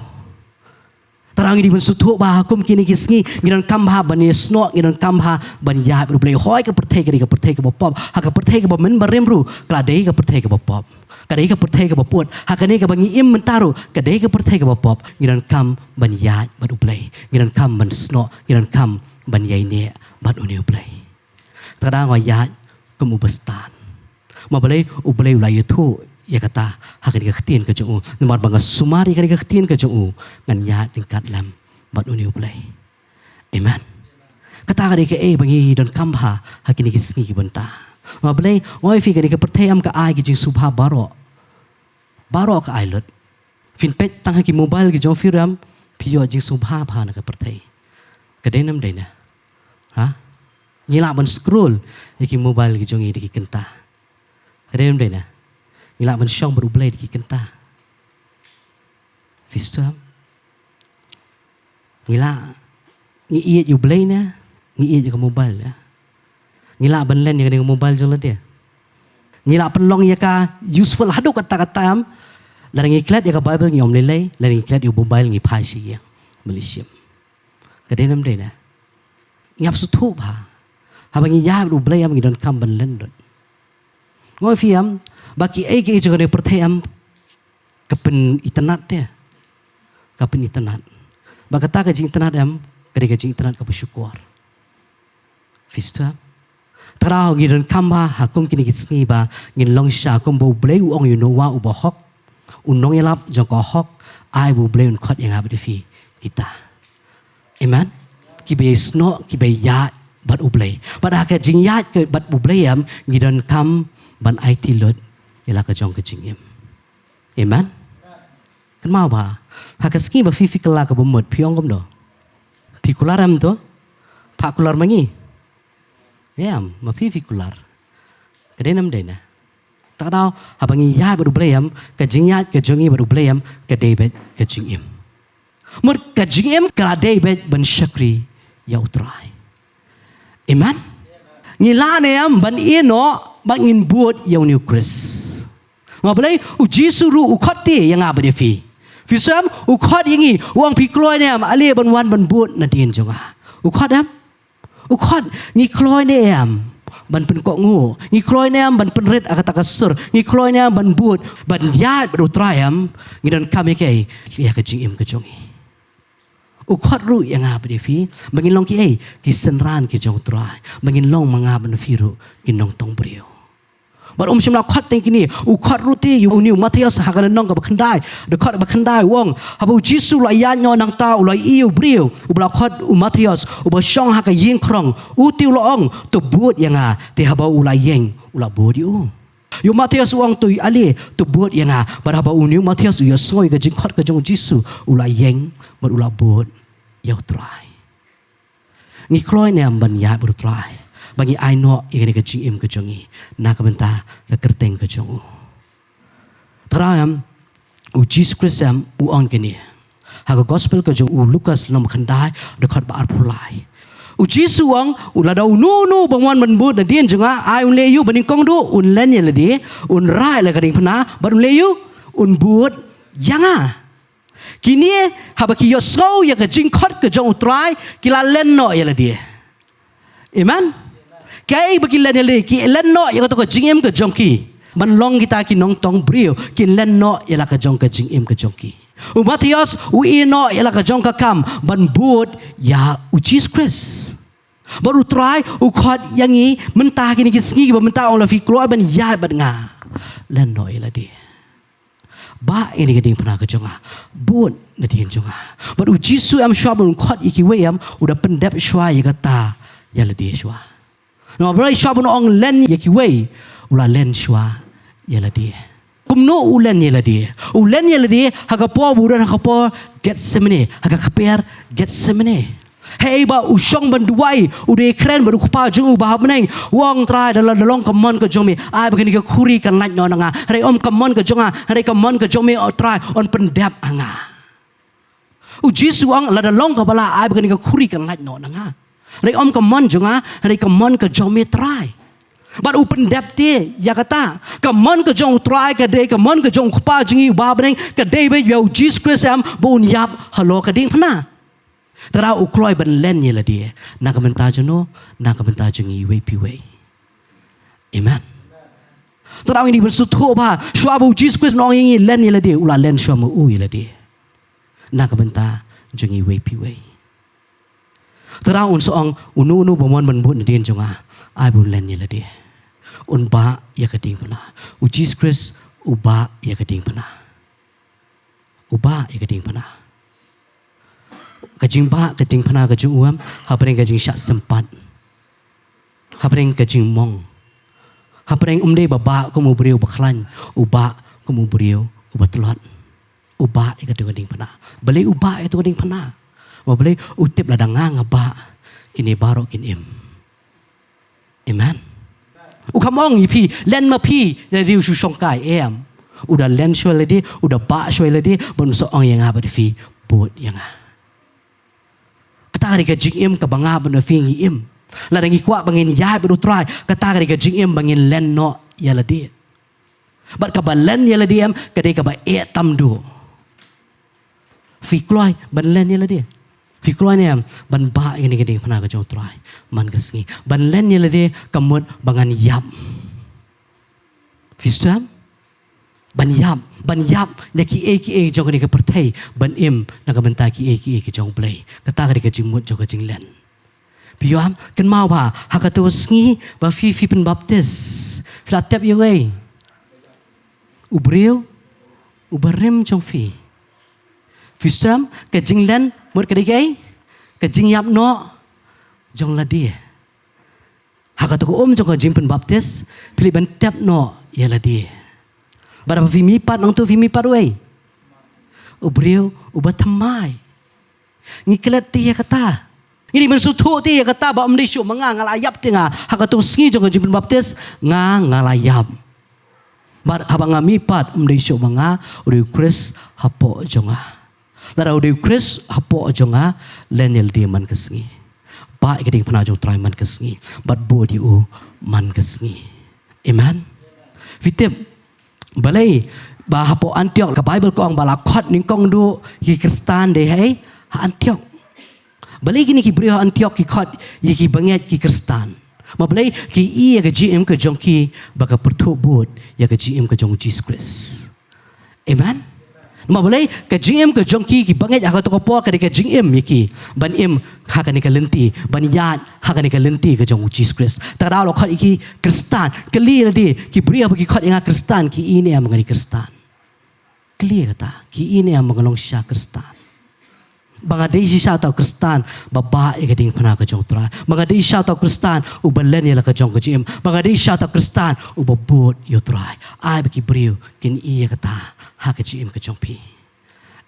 Tang ngi dei ban sngewthuh ba ha kum kine ki sngi ngi donkam bha ban ïasnoh, ngi donkam bha ban ïaid bad U Blei. Hooid, ka pyrthei ka dei ka pyrthei kaba pop. Ha ka pyrthei kaba mynbarim ruh ka la dei ka pyrthei kaba pop. Ka dei ka pyrthei kaba pop. Ha kane kaba ngi im mynta ruh ka dei ka pyrthei kaba pop. Ngi donkam ban ïaid bad U Blei. Ngi donkam ban snoh, ngi donkam ban ïaineh bad une U Blei. Te nga ïaid kum u bastad. Ma balei? U Blei u la ïathuh ïa kata ha kane ka ktien ka jong u. Namar ba nga sumar ïa kane ka ktien ka jong u, ngan ïaid ryngkat lem bad une U Blei. Amen. Kata ka dei kaei ba ngi donkam bha ha kine ki sngi ki bynta. Ma balei? Nga ong ïa phi, kane ka pyrthei em ka ai ki jingsngewbha baroh. Baroh ka ai lut. Phin peit tang ha ki mobile ki jong phi ruh em, phi ïoh jingsngewbha bha na ka pyrthei. Ka dei ne ym dei ne? Ha? Ngi lah ban scroll ïa ki mobile ki jong ngi da ki kynta. Ka dei ne ym dei ne? Ngi lah ban shong bad U Blei da ki kynta. Phi sngewthuh em? Ngi lah, ngi ïeit ïa U Blei ne ngi ïeit ïa ka mobile, eh? Ngi lah ban len ïa kane ka mobile jong lade? Ngi lah pynlong ïa ka useful haduh katta katta em? Lada ngi klet ïa ka Bible ngi ym lei lei, lada ngi klet ïa u mobile ngi phai sha ïing ban leit shim. Ka dei ne ym dei ne? Ngi hap sngewthuh bha. Haba ngi ïaid bad U Blei em, ngi donkam ban len lut. Nga ong ïa phi em, ba kiei kiei jong kane ka pyrthei em, ka pynitynnad te. Ka pynitynnad. Bad kata ka jingitynnad em, ka dei ka jingitynnad kaba shukor. Phi sngewthuh em? Te nga ong ngi donkam bha ha kum kine ki sngi ba ngin long shisha kum ba U Blei u ong ïa u Noah uba hok, u nongïalap jong ka hok, ai ba U Blei un khot ïa nga bad ïa phi kita. Amen. Kiba ïasnoh, kiba ïaid bad U Blei. Bad ha ka jingïaid ka bad U Blei em, ngi donkam ban aiti lut ïa la ka jong ka jingim. Amen. Kynmaw bha, ha ka sngi ba phi, phi kylla kaba mut, phi ong kumno? Phi kular em to? Phah kular ma ngi. Em, ma phi, phi kular. Ka dei ne ym dei ne? Te nga ong, haba ngi ïaid bad U Blei em, ka jingïaid ka jong ngi bad U Blei em, ka dei beit ka jingim. Mut ka jingim ka la dei beit ban shakri ïa U Trai. Amen. Ngi lah ne em ban ïehnoh ba ngin bud ïa une U Khrist? Ma balei? U Jisu ruh u khot te ïa nga bad ïa phi. Phi sngewthuh em? U khot ïa ngi, u ong phi kloi ne em ale ban wan ban bud nadien jong nga? U khot em? U khot. Ngi kloi ne em ban pynkohnguh? Ngi kloi ne em ban pynrit ha kata ka sur? Ngi kloi ne em ban bud, ban ïaid bad U Trai em? Ngi donkam ïa kaei? Ïa ka jingim ka jong ngi. U khot ruh ïa nga bad ïa phi ba ngin long kiei? Ki synran ki jong U Trai. Ba ngin long ma nga bad ma phi ruh ki nongtong briew. Bad um shym la khot tang kine, u khot ruh te ïa une u Mathaios ha ka lynnong kaba khyndai, dkhot ba khyndai, u ong, haba u Jisu u la ïaid noh nangta u la ïohi ïa u briew uba la khot u Mathaios uba shong ha ka ïing khrong. U te u la ong, to bud ïa nga. Te haba u la ïeng u la bud ïa u. Ïa u Mathaios u ong, to ale, to bud ïa nga. Bad haba une u Mathaios u ïohsngew ïa ka jingkhot ka jong u Jisu, u la ïeng bad u la bud ïa U Trai. Ngi kloi ne em ban ïaid bad U Trai ba ngin ai noh ïa kane ka jingim ka jong ngi na ka bynta ka kyrteng ka jong u? Te nga ong em, u Jisu Khrist em u ong kane ha ka gospel ka jong u Lukas lynnong ba khyndai, dkhot ba arphew lai. U Jisu u ong, u, lada uno uno uba wan ban bud nadien jong nga, ai un leh ïa u banyngkong duh, un len ïa lade, un rah ïa la ka diengphna, bad un leh ïa u, un bud ïa nga. Kine haba ki ïohsngew ïa ka jingkhot ka jong U Trai, ki la len noh ïa lade. Amen. Kaei ba ki len ïa lade? Ki len noh ïa kato ka jingim ka jong ki ban long kita ki nongtong briew. Ki len noh ïa la ka jong ka jingim ka jong ki. U Mathaios u ïeh noh ïa la ka jong ka kam ban bud ïa u Jisu Khrist. Bad U Trai u khot ïa ngi mynta kine ki sngi kiba mynta, u ong, lada phi kloi ban ïaid bad nga, len noh ïa lade. Bah ïa kane ka diengphna ka jong nga. Bud nadien jong nga. Bad u Jisu em shuwa ban khot ïa kiwei em, u da pyndep shuwa ïa kata ïa lade shuwa. Namar balei? Shuwa ban ong len ïa kiwei, u la len shuwa ïa lade. Kumno u len ïa lade? U len ïa lade ha ka por ba u don ha ka por Gethsemane, ha ka kper Gethsemane. Hynrei ba u shong ban duwai, u da kren bad u Kpa jong u uba ha bneng, u ong, Trai, da la, da long ka mon ka jong me, ai ba kane ka khuri kan lait noh na nga. Hynrei ym ka mon ka jong nga, hynrei ka mon ka jong me, O Trai, un pyndep ha nga. U Jisu u ong, lada long kaba lah, ai ba kane ka khuri kan lait noh na nga. Hynrei ym ka mon jong nga, hynrei ka mon ka jong me, Trai. Bad u pyndep te ïa kata. Ka mon ka jong U Trai ka dei, ka mon ka jong u Kpa jong ngi uba ha bneng ka dei beit ïa u Jisu Khrist em ba un ïap halor ka diengphna. Te u kloi ban len ïa lade. Na ka bynta jong no, na ka bynta jong ngi iwei pa iwei. Amen. Te ngin ïa ban sngewthuh ba shuwa ba u Jisu Khrist un ong ïa ngi len ïa lade, u la len shuwa ma u ïa lade. Na ka bynta jong ngi iwei pa iwei. Te un sa ong uno uno ba mon ban bud nadien jong nga, ai ba un len ïa lade. Un bah ïa ka diengphna. U Jisu Khrist u bah ïa ka diengphna. U bah ïa ka diengphna. Ka jingbah ka diengphna ka jong u em, hapdeng ka jingshah sympat. Hapdeng ka jingmong. Hapdeng um dei ba bah kum u briew ba khlaiñ, u bah kum u briew uba tlot. U bah ïa ka diengphna. Balei u bah ïa ka diengphna? Ba balei u tip lada nga nga bah, kine baroh kin im. Amen. U kham ong ïa phi, len ma phi, ïa lade u shu shongkai, em. U da len shuwa ïa lade, u da bah shuwa ïa lade, ban sa ong ïa nga bad phi, bud ïa nga. Kata ka dei ka jingim kaba nga bad phi ngi im. Lada ngi kwah ba ngin ïaid bad u Trai, kata ka dei ka jingim ba ngin len noh ïa lade. Bad kaba len ïa lade em, ka dei kaba eh tam duh. Phi kloi ban len ïa lade. Phi kloi ne em ban bah ïa kane ka diengphna ka jong u Trai man ka sngi. Ban len ïa lade ka mut ba ngan ïap. Phi sngewthuh? Ban ïap, ban ïap na kiei kiei jong kane ka pyrthei, ban im na ka bynta kiei kiei ka jong u Blei. Kata ka dei ka jingmut jong ka jinglen. Phi ïohi em, kynmaw ba ha kato ka sngi ba phi, phi pynbaptis, phi la tep ïa uei? U briew uba rim jong phi. Phi sngewthuh em, ka jinglen mut ka dei kaei? Ka jingïap noh jong lade. Ha kato ka um jong ka jingpynbaptis, phi leit ban tep noh ïa lade. Bad haba phi mihpat, nangta phi mihpat uei? U briew uba thymmai. Ngi klet te ïa kata. Ngi dei ban sngewthuh te ïa kata ba ym dei shuh ma nga, nga la ïap te nga. Ha kato ka sngi jong ka jingpynbaptis, nga, nga la ïap. Bad haba nga mihpat, ym dei shuh ma nga, u dei u Khrist hapoh jong nga. Lada u dei u Khrist hapoh jong nga, len ïa lade man ka sngi. Bah ïa ka diengphna jong u Trai man ka sngi. Bad bud ïa u man ka sngi. Amen. Phi tip, balei ba hapoh Antiok ka Baibl ka ong ba la khot nyngkong duh ïa ki Khristan dei ha, ha Antiok. Balei kine ki briew ha Antiok ki khot ïa ki bangeit ki Khristan? Ma balei? Ki i ïa ka jingim ka jong ki ba ka pyrthuh bud ïa ka jingim ka jong u Jisu Khrist. Amen. Ma balei? Ka jingim ka jong ki, ki bangeit ha kato ka por ka dei ka jingim ïa ki ban im ha kane ka lynti, ban ïaid ha kane ka lynti ka jong u Jisu Khrist. Te ka daw la khot ïa ki Khristan. Kylli lade, ki briew ba ki khot ïa nga Khristan, ki i ne em ba nga dei Khristan? Kylli kata, ki i ne em ba nga long shisha Khristan? Ba nga dei shisha uta u Khristan ba bah ïa ka diengphna ka jong u Trai. Ba nga dei shisha uta u Khristan uba len ïa la ka jong ka jingim. Ba nga dei shisha uta u Khristan uba bud ïa u Trai. Ai ba ki briew kin i ïa kata ha ka jingim ka jong phi.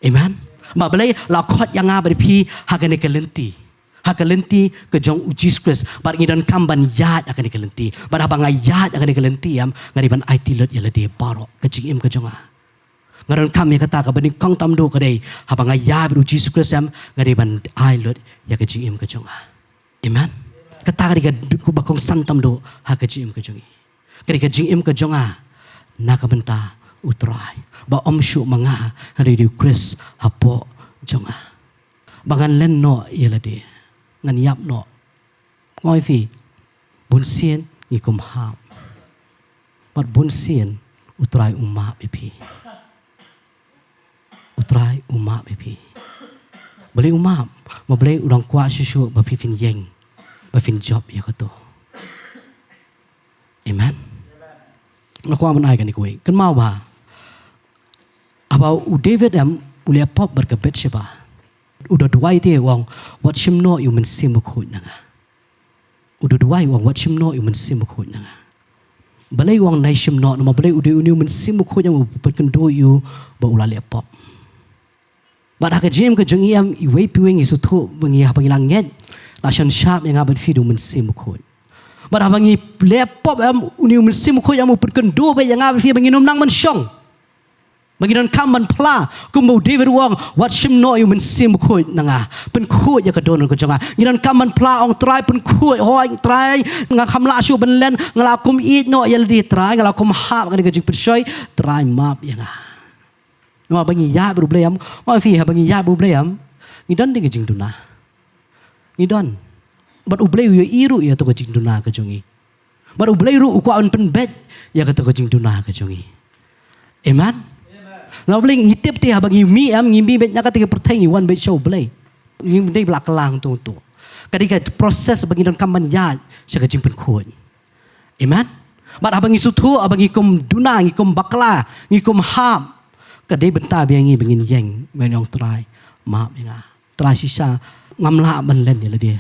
Amen. Ma balei la khot ïa nga bad phi ha kane ka lynti, ha ka lynti ka jong u Jisu Khrist. Bad ngi donkam ban ïaid ha kane ka lynti. Bad haba nga ïaid ha kane ka lynti em, nga dei ban aiti lut ïa lade baroh, ka jingim ka jong nga. Nga donkam ïa kata, kaba nyngkong tam duh ka dei, haba nga ïaid bad u Jisu Khrist em, nga dei ban ai lut ïa ka jingim ka jong nga. Amen. Kata ka dei kaba kongsan tam duh ha ka jingim ka jong ngi. Ka dei ka jingim ka jong nga na ka bynta u Trai. Ba ym shuh ma nga, hynrei u Khrist hapoh jong nga. Ba ngan len noh ïa lade, ngan ïap noh. Nga ong ïa phi, bun sien ngi kum hap. Bad bun sien u Trai u map ïa phi. U Trai u map ïa phi. Balei u map? Ma balei? U dang kwah shuh shuh ba phi phin ïeng, ba phin jop ïa kato. Amen. Nga kwah ban ai kane kawei. Kynmaw ba haba u David em u leh pop bad ka Bathsheba, u da duwai te u ong, wat shim noh ïa u Mynsiem Bakhuid na nga. U da duwai u ong, wat shim noh ïa u Mynsiem Bakhuid na nga. Balei u ong nai shim noh? Namar balei? U dei une u Mynsiem Bakhuid em u pynkynduh ïa u ba u la leh pop. Bad ha ka jingim ka jong ngi em, iwei pa iwei ngi sngewthuh ba ngi, haba ngi la ngeit, la shon shap ïa nga bad phi da u Mynsiem Bakhuid. Bad haba ngi leh pop em, une u Mynsiem Bakhuid em u pynkynduh beit ïa nga bad phi ba ngin ym nang ban shong, ba ngi donkam ban phla. Kumba u David u ong, wat shim noh ïa u Mynsiem Bakhuid na nga. Pynkhuid ïa ka dohnud ka jong nga. Ngi donkam ban phla, ong, Trai, pynkhuid. Hooid Trai, nga kham lah shuh ban len, nga la kum ïeit noh ïa lade Trai, nga la kum hap ha kane ka jingpynshoi, Trai map ïa nga. Namar ba ngi ïaid bad u Blei em, ma phi, haba ngi ïaid bad u Blei em, ngi don da ka jingduna. Ngi don. Bad U Blei u ïohi ruh ïa kato ka jingduna ka jong ngi. Bad U Blei ruh u kwah ban pynbeit ïa kato ka jingduna ka jong ngi. Amen. Namar U Blei ngi tip te haba ngi mih em, ngi mih beit na kata ka pyrthei, ngi wan beit sha U Blei. Ngim dei ba la kylla hangto hangto. Ka dei ka process ba ngi donkam ban ïaid sha ka jingpynkhuid. Amen. Bad haba ngi sngewthuh, haba ngi kum duna, ngi kum bakla, ngi kum hap, ka dei bynta biang ïa ngi ba ngin ïeng, ba ngin ong, Trai, map ïa nga. Trai, shisha ngam lah ban len ïa lade.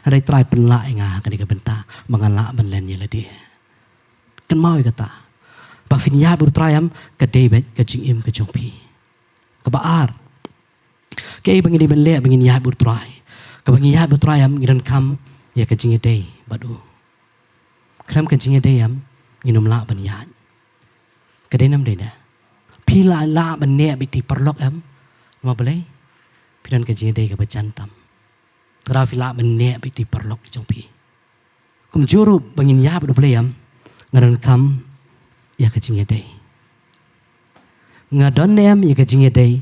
Hynrei Trai, pynlah ïa nga ha kane ka bynta ba ngan lah ban len ïa lade. Kynmaw ïa kata. Ba phin ïaid bad U Trai em, ka dei beit ka jingim ka jong phi. Kaba ar, kaei ba ngi dei ban leh ba ngin ïaid bad U Trai? Kaba ngin ïaid bad U Trai em, ngi donkam ïa ka jingïadei bad u. Khlem ka jingïadei em, ngin ym lah ban ïaid. Ka dei ne ym dei ne? Phi lah, lah ban neh beit ïa i paralok em? Namar balei? Phi don ka jingïadei kaba jan tam. Tang ba phi lah ban neh beit ïa i paralok jong phi. Kumjuh ruh ba ngin ïaid bad U Blei em, nga donkam ïa ka jingïadei. Nga don ne em ïa ka jingïadei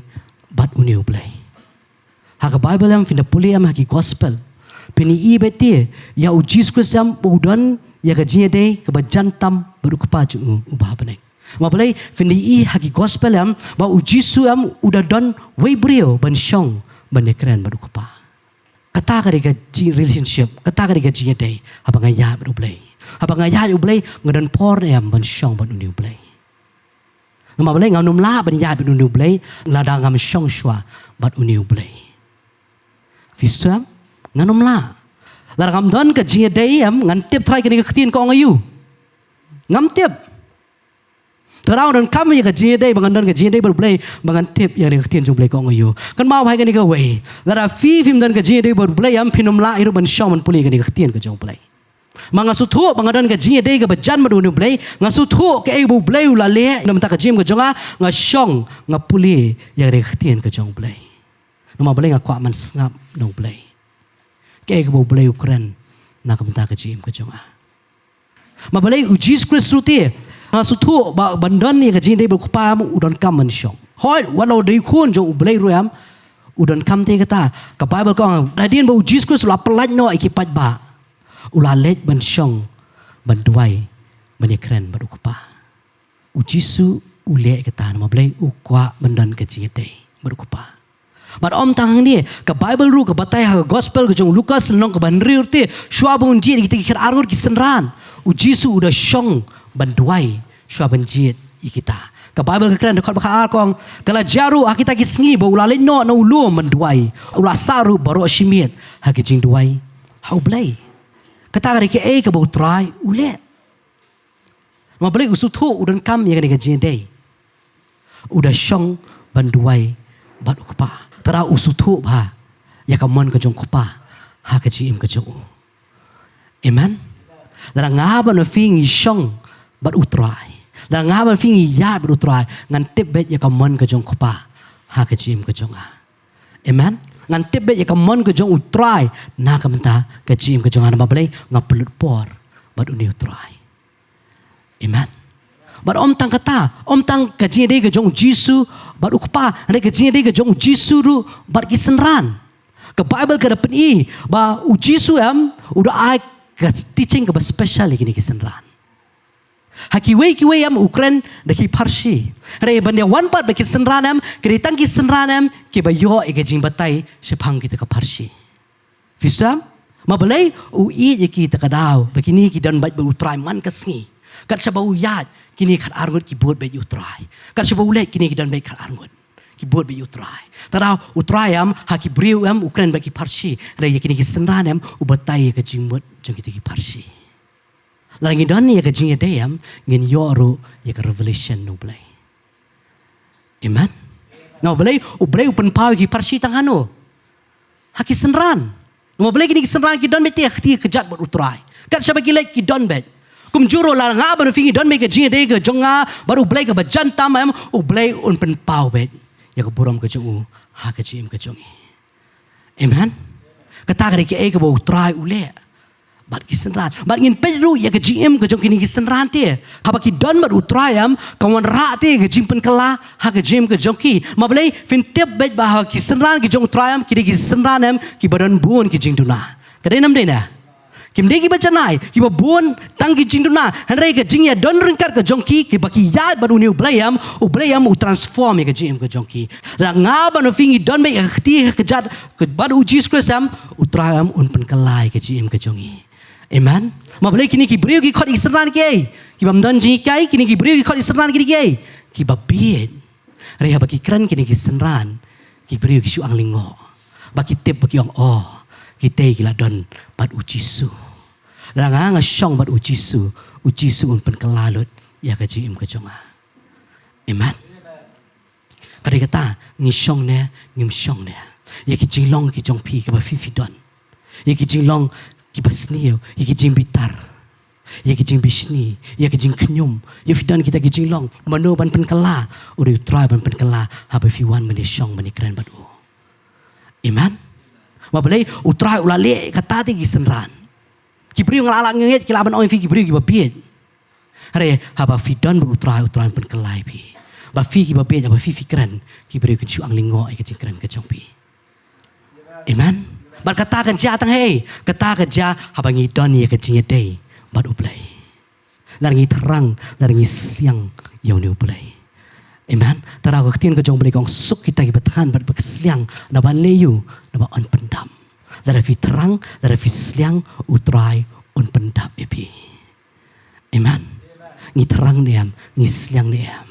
bad une U Blei? Ha ka Baibl em, phin da pule em ha ki gospel, phin ïohi beit te ïa U Jisu Khrist em ba u don ïa ka jingïadei kaba jan tam bad U Kpa jong u uba ha bneng. Namar balei? Phin da ïohi ha ki gospel em ba U Jisu em u da don wei briew ban shong ban ïakren bad U Kpa. Kata ka dei ka jing relationship, kata ka dei ka jingïadei. Haba nga ïaid bad U Blei, haba nga ïaid U Blei, nga don por ne em ban shong bad une U Blei? Namar balei? Ngan ym lah ban ïaid bad une U Blei lada ngam shong shuwa bad une U Blei. Phi sngewthuh em? Ngan ym lah. Lada ngam don ka jingïadei em, ngan tip Trai kane ka ktien ka ong aïu? Ngam tip. Tang ba nga donkam ïa ka jingïadei, ba ngan don ka jingïadei bad U Blei, ba ngan tip ïa kane ka ktien jong U Blei ka ong aïu. Kynmaw bha ïa kane kawei. Lada phi phim don ka jingïadei bad U Blei em, phin ym lah ruh ban shong ban pule ïa kane ka ktien ka jong U Blei. Ma nga sngewthuh ba nga don ka jingïadei kaba jan bad une U Blei, nga sngewthuh kaei ba U Blei u la leh na ka bynta ka jingim ka jong nga, nga shong, nga pule ïa kane ka ktien ka jong U Blei. Namar balei? Nga kwah ban sngap na U Blei. Kaei kaba U Blei u kren na ka bynta ka jingim ka jong nga. Namar balei? U Jisu Khrist ruh te, nga sngewthuh ba ban don ïa ka jingïadei bad U Kpa em, u donkam ban shong. Hooid, wat la u dei u Khun jong U Blei ruh em, u donkam te kata. Ka Baibl ka ong, hadien ba U Jisu Khrist u la pyllait noh ïa ki paidbah, u la leit ban shong, ban duwai, ban ïakren bad U Kpa. U Jisu u leh kata namar balei? U kwah ban don ka jingïadei bad U Kpa. Bad ym tang hangne, ka Baibl ruh ka batai ha ka gospel ka jong u Lukas, lynnong kaba hynriew te, shuwa ba un jied ïa kita ki khatar ngut ki synran, u Jisu u da shong ban duwai shuwa ban jied ïa kita. Ka Baibl ka kren, dkhot ba khatar ka ong, ka la jia ruh ha kita ki sngi ba u la leit noh na u lum ban duwai, u la sah ruh baroh shi miet ha ka jingduwai ha U Blei. Kata ka dei kaei kaba U Trai u leh. Namar balei? U sngewthuh u donkam ïa kane ka jingïadei. U da shong ban duwai bad U Kpa. Tang ba u sngewthuh bha ïa ka mon ka jong U Kpa ha ka jingim ka jong u. Amen. Lada nga bad phi ngi shong bad U Trai, lada nga bad phi ngi ïaid bad U Trai, ngan tip beit ïa ka mon ka jong U Kpa ha ka jingim ka jong nga. Amen. Ngan tip beit ïa ka mon ka jong U Trai na ka bynta ka jingim ka jong nga. Namar balei? Nga pynlut por bad une U Trai. Amen. Bad ym tang kata, ym tang ka jingïadei ka jong U Jisu bad U Kpa, hynrei ka jingïadei ka jong U Jisu ruh bad ki synran. Ka Baibl ka da pyni ba U Jisu em u da ai ka teaching kaba special ïa kine ki synran. Ha kiwei kiwei em u kren da ki pharshi. Hynrei ban ïa wan pat bad ki synran em, ki dei tang ki synran em kiba ïoh ïa ka jingbatai shaphang kita ki pharshi. Phi sngewthuh? Namar balei? U ïeit ïa ki ta ka daw ba kine ki don beit bad U Trai man ka sngi. Kat shaba u ïaid, kine khatar ngut ki bud beit ïa U Trai. Kat shaba u leit, kine ki don beit khatar ngut ki bud beit ïa U Trai. Tang ba U Trai em, ha ki briew em u kren bad ki pharshi, hynrei ïa kine ki synran em u batai ïa ka jingmut jong kita ki pharshi. Lada ngi don ïa ka jingïadei em, ngin ïoh ruh ïa ka revelation na U Blei. Amen. Namar balei? U Blei u pynpaw ïa ki pharshi tang hano? Ha ki synran. Namar balei? Kine ki synran ki don beit te ha kti kjat bad U Trai. Kat shaba ki leit ki don beit. Kumjuh ruh lada nga bad phi ngi don beit ka jingïadei ka jong nga bad U Blei kaba jan tam em, U Blei un pynpaw beit ïa ka burom ka jong u ha ka jingim ka jong ngi. Amen. Kata ka dei kaei kaba U Trai u leh. bad ki synran. Bad ngin peit ruh ïa ka jingim ka jong kine ki synran te. Haba ki don bad U Trai em, ka wanrah te ka jingpynkylla ha ka jingim ka jong ki. Ma balei phin tip beit ba ha ki synran ki jong U Trai em, ki dei ki synran em, kiba don bun ki jingduna. Ka dei ne ym dei ne? Kim dei kiba janai, kiba bun tang ki jingduna. Hynrei ka jingïadon ryngkat ka jong ki, kiba ki ïaid bad une U Blei em, U Blei em u transform ïa ka jingim ka jong ki. Lada nga bad phi ngi don beit ïa ka kti ha ka kjat bad U Jisu Khrist em, U Trai em un pynkylla ïa ka jingim ka jong ngi. Amen. Ma balei kine ki briew ki khot ïa ki synran kiei? Ki bym don jinghikai, kine ki briew ki khot ïa ki synran kiei? Kiba bieit. Hynrei haba ki kren kine ki synran, ki briew ki shu ang lyngngoh. Ba ki tip ba ki ong, oh, kitei ki la don bad U Jisu. Lada nga nga shong bad U Jisu, U Jisu un pynkylla lut ïa ka jingim ka jong nga. Amen. Ka dei kata, ngi shong ne, ngim shong ne. Ïa ki jinglong ki jong phi, kiba phi phi don. Ïa ki jinglong kiba sniew, ïa ki jingbitar. Ïa ki jingbishni, ïa ki jingkhñium, ïa phi don kita ki jinglong, mano ban pynkylla, u dei U Trai ban pynkylla, haba phi wan ban ïashong ban ïakren bad u. Amen. Ma balei, U Trai u la leh kata te ki synran. Ki briew nga la lah ngeit, ki lah ban ong ïa phi ki briew kiba bieit. Hynrei, haba phi don bad U Trai, U Trai un pynkylla ïa phi. Ba phi kiba bieit, haba phi phi kren, ki briew kin shu ang lyngngoh ïa ka jingkren ka jong phi. Amen. Bad kata kan jia tang hei, kata kan jia haba ngi don ïa ka jingïadei bad U Blei. Lada ngi thrang, lada ngi sliang ïa une U Blei. Amen. Te ka ktien ka jong U Blei ka ong suk kita kiba thrang bad ba ki sliang, naba leh ïa u, naba un pyndap. Lada phi thrang, lada phi sliang, U Trai un pyndap ïa phi. Amen. Ngi thrang ne em, ngi sliang ne em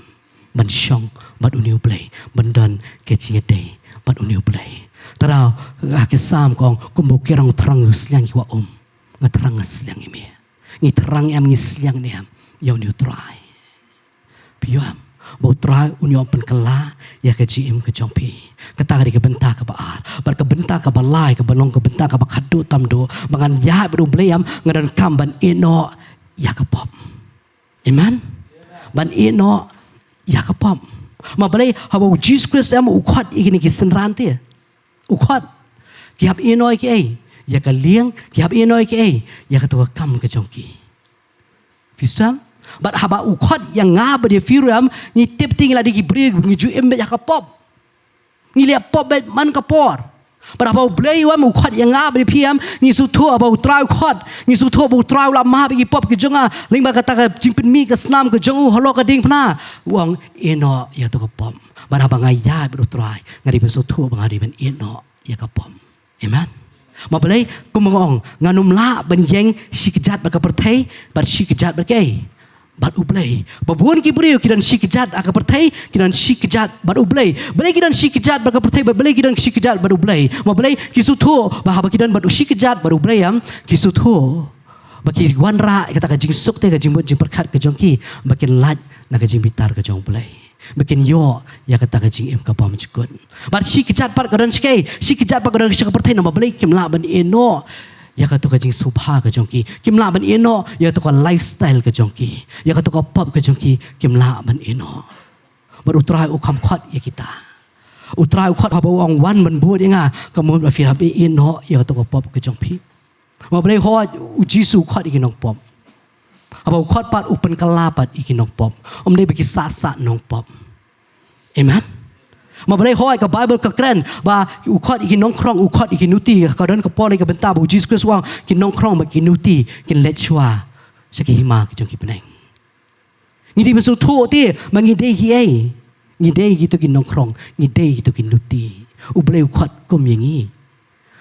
ban shong bad une U Blei, ban don ka jingïadei bad une U Blei. Te ha ki Salm ka ong, kumba u kerong u thrang ïa u sliang ki wah um, nga thrang nga sliang ïa me. Ngi thrang em, ngi sliang ne em ïa une U Trai? Phi ïoh em ba U Trai un ïoh pynkylla ïa ka jingim ka jong phi? Kata ka dei ka bynta kaba ar. Bad ka bynta kaba lai, kaba long ka bynta kaba khatduh tam duh, ba ngan ïaid bad U Blei em, nga donkam ban ïehnoh ïa ka pop. Amen. Ban ïehnoh ïa ka pop. Ma balei, haba U Jisu Khrist em u khot ïa kine ki synran te, u khot, ki hap ïehnoh ïa kiei? Ïa ka lieng. Ki hap ïehnoh ïa kiei? Ïa kato ka kam ka jong ki. Phi sngewthuh? Bad haba u khot ïa nga bad ïa phi ruh em, ngi tip te ngi la dei ki briew, ngi ju im beit ha ka pop. Ngi leh pop beit man ka por. Bad haba U Blei u em u khot ïa nga bad ïa phi em, ngi sngewthuh haba U Trai u khot, ngi sngewthuh ba U Trai u la map ïa ki pop ki jong nga lyngba kata ka jingpynmih ka snam ka jong u halor ka diengphna. U ong, ïehnoh ïa kato ka pop. Bad haba nga ïaid bad U Trai, nga dei ban sngewthuh ba nga dei ban ïehnoh ïa ka pop. Amen. Ma balei, kumba nga ong, ngan ym lah ban ïeng shi kjat bad ka pyrthei, bad shi kjat bad kaei? Bad U Blei. Ba bun ki briew ki don shi kjat ha ka pyrthei, ki don shi kjat bad U Blei. Balei ki don shi kjat bad ka pyrthei, bad balei ki don shi kjat bad U Blei? Ma balei, ki sngewthuh ba haba ki don bad shi kjat bad U Blei em, ki sngewthuh ba ki wanrah ïa kata ka jingsuk te, ka jingbud jingpyrkhat ka jong ki, ba kin lait na ka jingbitar ka jong U Blei. Ba kin ïoh ïa kata ka jingim ka bymjukut. Bad shi kjat pat ka don shi kaei? Shi kjat pat ka don sha ka pyrthei, namar balei? Kim lah ban ïehnoh ïa kato ka jingsngewbha ka jong ki. Kim lah ban ïehnoh ïa kato ka lifestyle ka jong ki. Ïa kato ka pop ka jong ki, kim lah ban ïehnoh. Bad U Trai u kham khot ïa kita. U Trai u khot haba u ong, wan ban bud ïa nga, ka mut ba phi hap ïehnoh ïa kato ka pop ka jong phi. Ma balei? Hooid, U Jisu u khot ïa ki nongpop. Haba u khot pat, u pynkylla pat ïa ki nongpop. Ym dei ba ki sah sah nongpop. Amen. Ma balei? Hooid, ka Baibl ka kren ba u khot ïa ki nongkhrong, u khot ïa ki nuti. Ka don ka por, ka bynta ba U Jisu Khrist u ong, ki nongkhrong bad ki nuti kin leit shuwa sha ki hima ki jong ki bneng. Ngi dei ban sngewthuh te ba ngi dei kiei? Ngi dei kito ki nongkhrong, ngi dei kito ki nuti. U Blei u khot kum ïa ngi.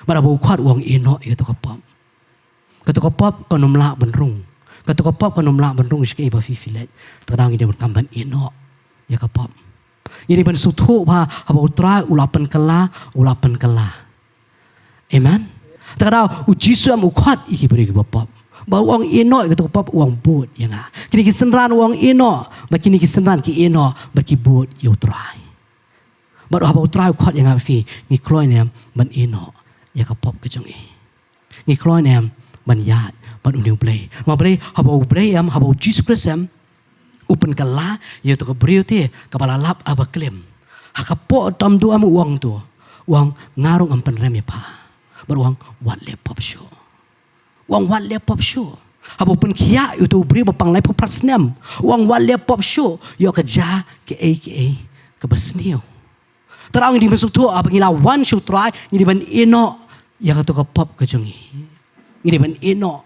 Bad haba u khot, u ong, ïehnoh ïa kato ka pop. Kato ka pop kan ym lah ban rung. Kato ka pop kan ym lah ban rung sha kaei ba phi phi leit. Te ka daw ngi dei ban kam ban ïehnoh ïa ka pop. Ngi dei ban sngewthuh ba haba U Trai u la pynkylla, u la pynkylla. Amen. Te ka daw U Jisu em u khot ïa ki briew kiba pop. Ba u ong, ïehnoh ïa kato ka pop, u ong, bud ïa nga. Kine ki synran, u ong, ïehnoh. Ba kine ki synran ki ïehnoh bad ki bud ïa U Trai. Bad haba U Trai u khot ïa nga bad phi, ngi kloi ne em ban ïehnoh ïa ka pop ka jong ngi? Ngi kloi ne em ban ïaid bad une U Blei? Ma balei? Haba U Blei em, haba U Jisu Khrist em u pynkylla ïa kato ka briew te kaba la lap ha baklim, ha ka pop tam duh em u ong to, u ong, nga ruh ngam pynrem ïa pha. Bad u ong, wat leh pop shuh. U ong wat leh pop shuh. Haba u pynkhiah ïa uto u briew ba pang laiphew phra snem, u ong wat leh pop shuh. Ïoh ka jia kaei kaei kaba sniew. Te ngi dei ban sngewthuh, haba ngi la wan sha u Trai, ngi dei ban ïehnoh ïa kato ka pop ka jong ngi. Ngi dei ban ïehnoh